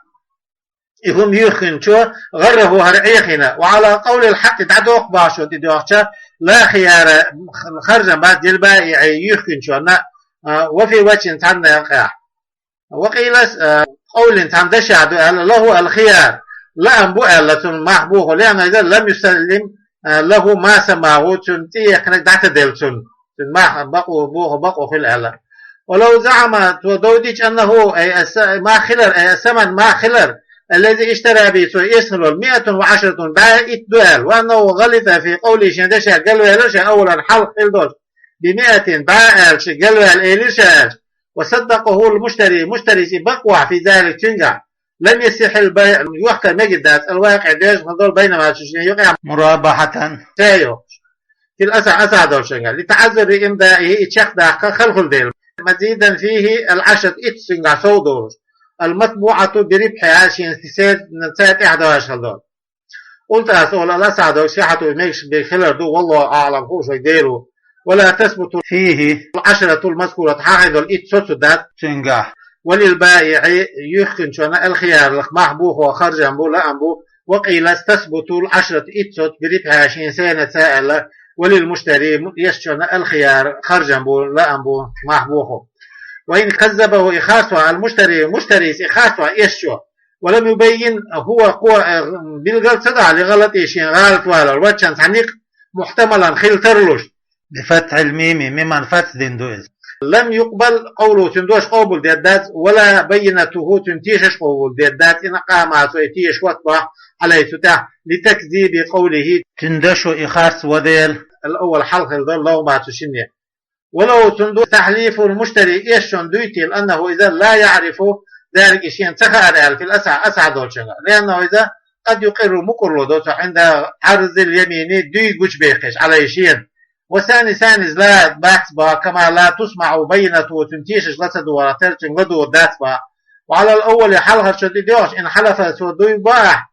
и хӀума юьхкинчо, غره, хӀара Ӏехийна. وعلى قول الحط, дӀадоккху бохучунна тӀе доьгӀча, لا خيار, харжам бац, للبائع, юьхкинчунна, а, وفي وجه, цхьана некъехь. وقيل, а, قول, цхьана дашехь ду аьлла, له الخيار, лаам бу аьлла цунна мах бохо, لأنه, иза, لم يسلم, а, له ما سماه, цунна тӀеэхнарг дӀатаделла цунна. Цунна мах бакъо, бохо бакъо хила аьлла. ولو زعم, цо дов дича, أنه, أي الس-, мах хилар, أي الثمن, мах хилар, الذي اشترى به, цо эшна хилла волу, مائة وعشرة, бӀе итт ду аьлла, وأنه غلط في قوله, шен дашехь галваьлла ша, أولا, хьалха хилла долуш, بمائة, бӀе аьлча, галваьлла элира ша аьлча, وصدقه المشتري, муштарис и бакъ вахь في ذلك, цуьнгахь, لم يصح البيع, йохка мегар дац, الواقع, дезаш хила долу, بينهما, цу шинна юкъахь, مرابحة, се йоккхуш, في الأصح, асахь долчуьнгахь, لتعذر إمضائه, и чекхдаккха хала хуьлу дела, مزيدا فيه العشرة, итт цуьнгахь сов долуш, المتبوعة بربحها, шен сенца тӀаьхьа догӀуш хила долу. قلت, аса олу, الأصح, догӀуш, صحته, и мегаш берг хилар ду, والله أعلم, хууш верг Дела ву. ولا تثبت فيه العشرة المذكورة, хьахийна долу итт соцу дац цуьнгахь. وللبائع, юьхкинчунна, الخيار, мах бохо, харжам бу, лаам бу. وقيل تثبت العشرة, итт соцу, بربحها, шен сенца аьлла, وللمشتري, эшачунна, الخيار, харжам бу, лаам бу, мах бохо. وإن كذبه, и харцвахь, المشتري, муштарис и харцвахь эшачо, ولم يبين هو, кхо, э, билгал ца дахь, لغلطه, шен гӀалат валар, وجها, цхьа некъ, محتملا, хила тарлуш. بفتح الميم, миман фатхь дина ду иза. لم يقبل قوله, цуьнан дош къобал дер дац, ولا بينته, цуьнан тешаш къобал дер дац, إن أقام, цо и тешаш хӀоттабахь, عليه, цу тӀехь, لتكذيب قوله, цуьнан дашо и харц ван дела. الأول, хьалха хилла долу, لهما, цу шинна. ولو, цуьнан ду, تحليف المشتري, эшачун дуй тела, أنه, иза, لا يعرف ذلك, и шена ца хаьара аьлла, في الأصح, асахь долчуьнгахь. لأنه, иза, قد يقر, мукӀарло до цо, عند عرض اليمين, дуй гучубехкича, عليه, шена. والثاني, цхьаьннас, لا, бац боху, كما لا تسمع بينته, цуьнан тешаш ла ца догӀарх тера, цуьнга ладогӀур дац боху. وعلى الأول, хьалхарчунна тӀе доьгӀча, إن حلف, цо дуй бахь,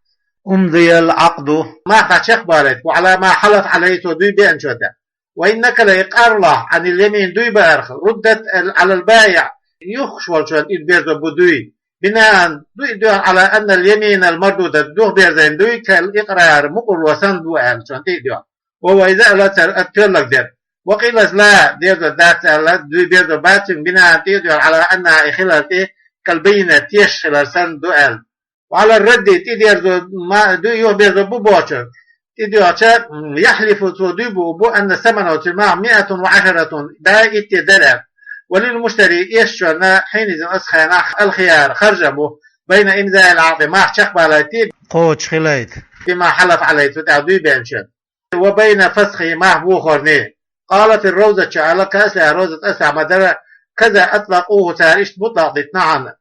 أمضي العقد, мах дӀа чекхбалийта, وعلى ما حلف عليه, цо дуй беанчунна тӀе. وإن نقل, и къарлахь, عن اليمين, дуй баарх, ردت على البائع, юхкуш волчунна и берзо бу дуй. بناء, дуй доьгӀна, على أن اليمين المردودة, дуьхьа берзийна дуй, كالإقرار, мукӀарло санна ду аьллачунна тӀе а доьгӀна. وهو, иза, الأظهر, ат тоьллаг дерг. وقيل لا, дерзо дац аьлла, дуй берзо бац цуьнга, بناء, тӀе а доьгӀна, على أنها, и хилар тӀе, كالبينة, тешаш хилар санна ду аьлла. وعلى الرد, тӀедерзо, ма, дуй юхаберзо бу бохучунна тӀе доьгӀча, يحلف, цо дуй буъур бу, أن ثمنه, цуьнан мах, مائة وعشرة, бӀе итт дара аьлла. وللمشتري, эшачунна, حينئذ, оцу хенахь, الخيار, харжам бу, بين إمضاء العقد, мах чекхбалийта, кхочушхилийта, بما حلف عليه, цу тӀехь дуй беанчунна, وبين فسخه, мах бохорна. قال في الروضة, аьлла, كأصلها, Ровзат аслехь ма дара, كذا أطلقوه, цара иштта мутлакъ дитина хьуна.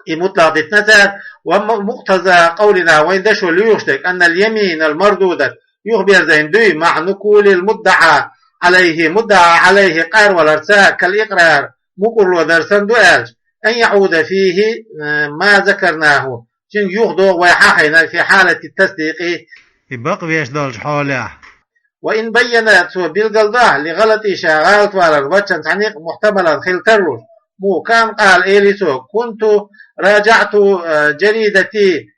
И мутлакъ дитина цара, ومقتضى قولنا, вайн дашо лоьхуш дерг, أن اليمين المردودة, Юхаберзайна дуй, مع نقول المدعى عليه, муддаӀа Ӏалайхи къарваларца, كالإقرار, мукӀарло дар санна ду аьлча, أن يعود فيه, э, ما ذكرناه, цуьнга юхадогӀу вай хьахайнарг, في حالة التصديق, и бакъвеш долчу хьолехь. وإن بين, цо билгалдо, لغلطه, ша гӀалатвалар, ваччанца хьаникъ, محتملا, хила тарлуш, муха, كأن قال, элира цо: كنت راجعت, э, جريدتي,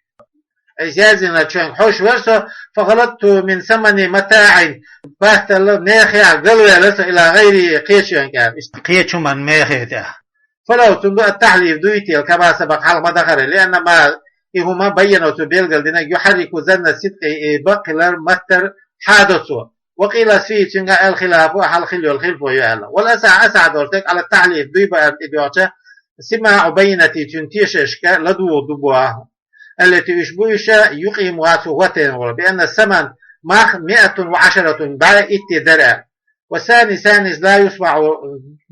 Иза яздинарг чуьнга хьожуш вара со, فغلطت من ثمن متاع, баттал мехех галваьлла со, إلى غيره, кхечуьнгахь, иштта кхечу хӀуманна мехе тӀехь. فله, цунна ду, التحليف, дуй-те, كما سبق, хьалха ма дахара, لأن ما, и хӀума, بينه, цо билгалдинарг, يحرك ظن الصدق, и бакъ хилар маттара хьадо цо. وقيل فيه, цуьнгахь الخلاف, хьалха хилла йолу хилафо ю аьлла. والأصح, асахь долуш дерг, على التحليف, дуй баарна тӀедоьгӀча, سماع بينته, цуьнан тешашка ладугӀу ду боху. التي, уьш бу уьш, يقيمها, цо хӀоттийна волу, بأن الثمن, мах, مائة وعشرة, бӀе итт дара. والثاني, саннис, لا يسمع,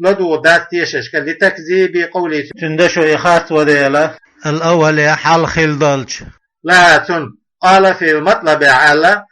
ладугӀур дац тешашка, لتكذيب قوله, цуьнан дашо и харц ван дела, الأول, хьалха хилла долчу. لها, цунна. قال في المطلب, аьлла,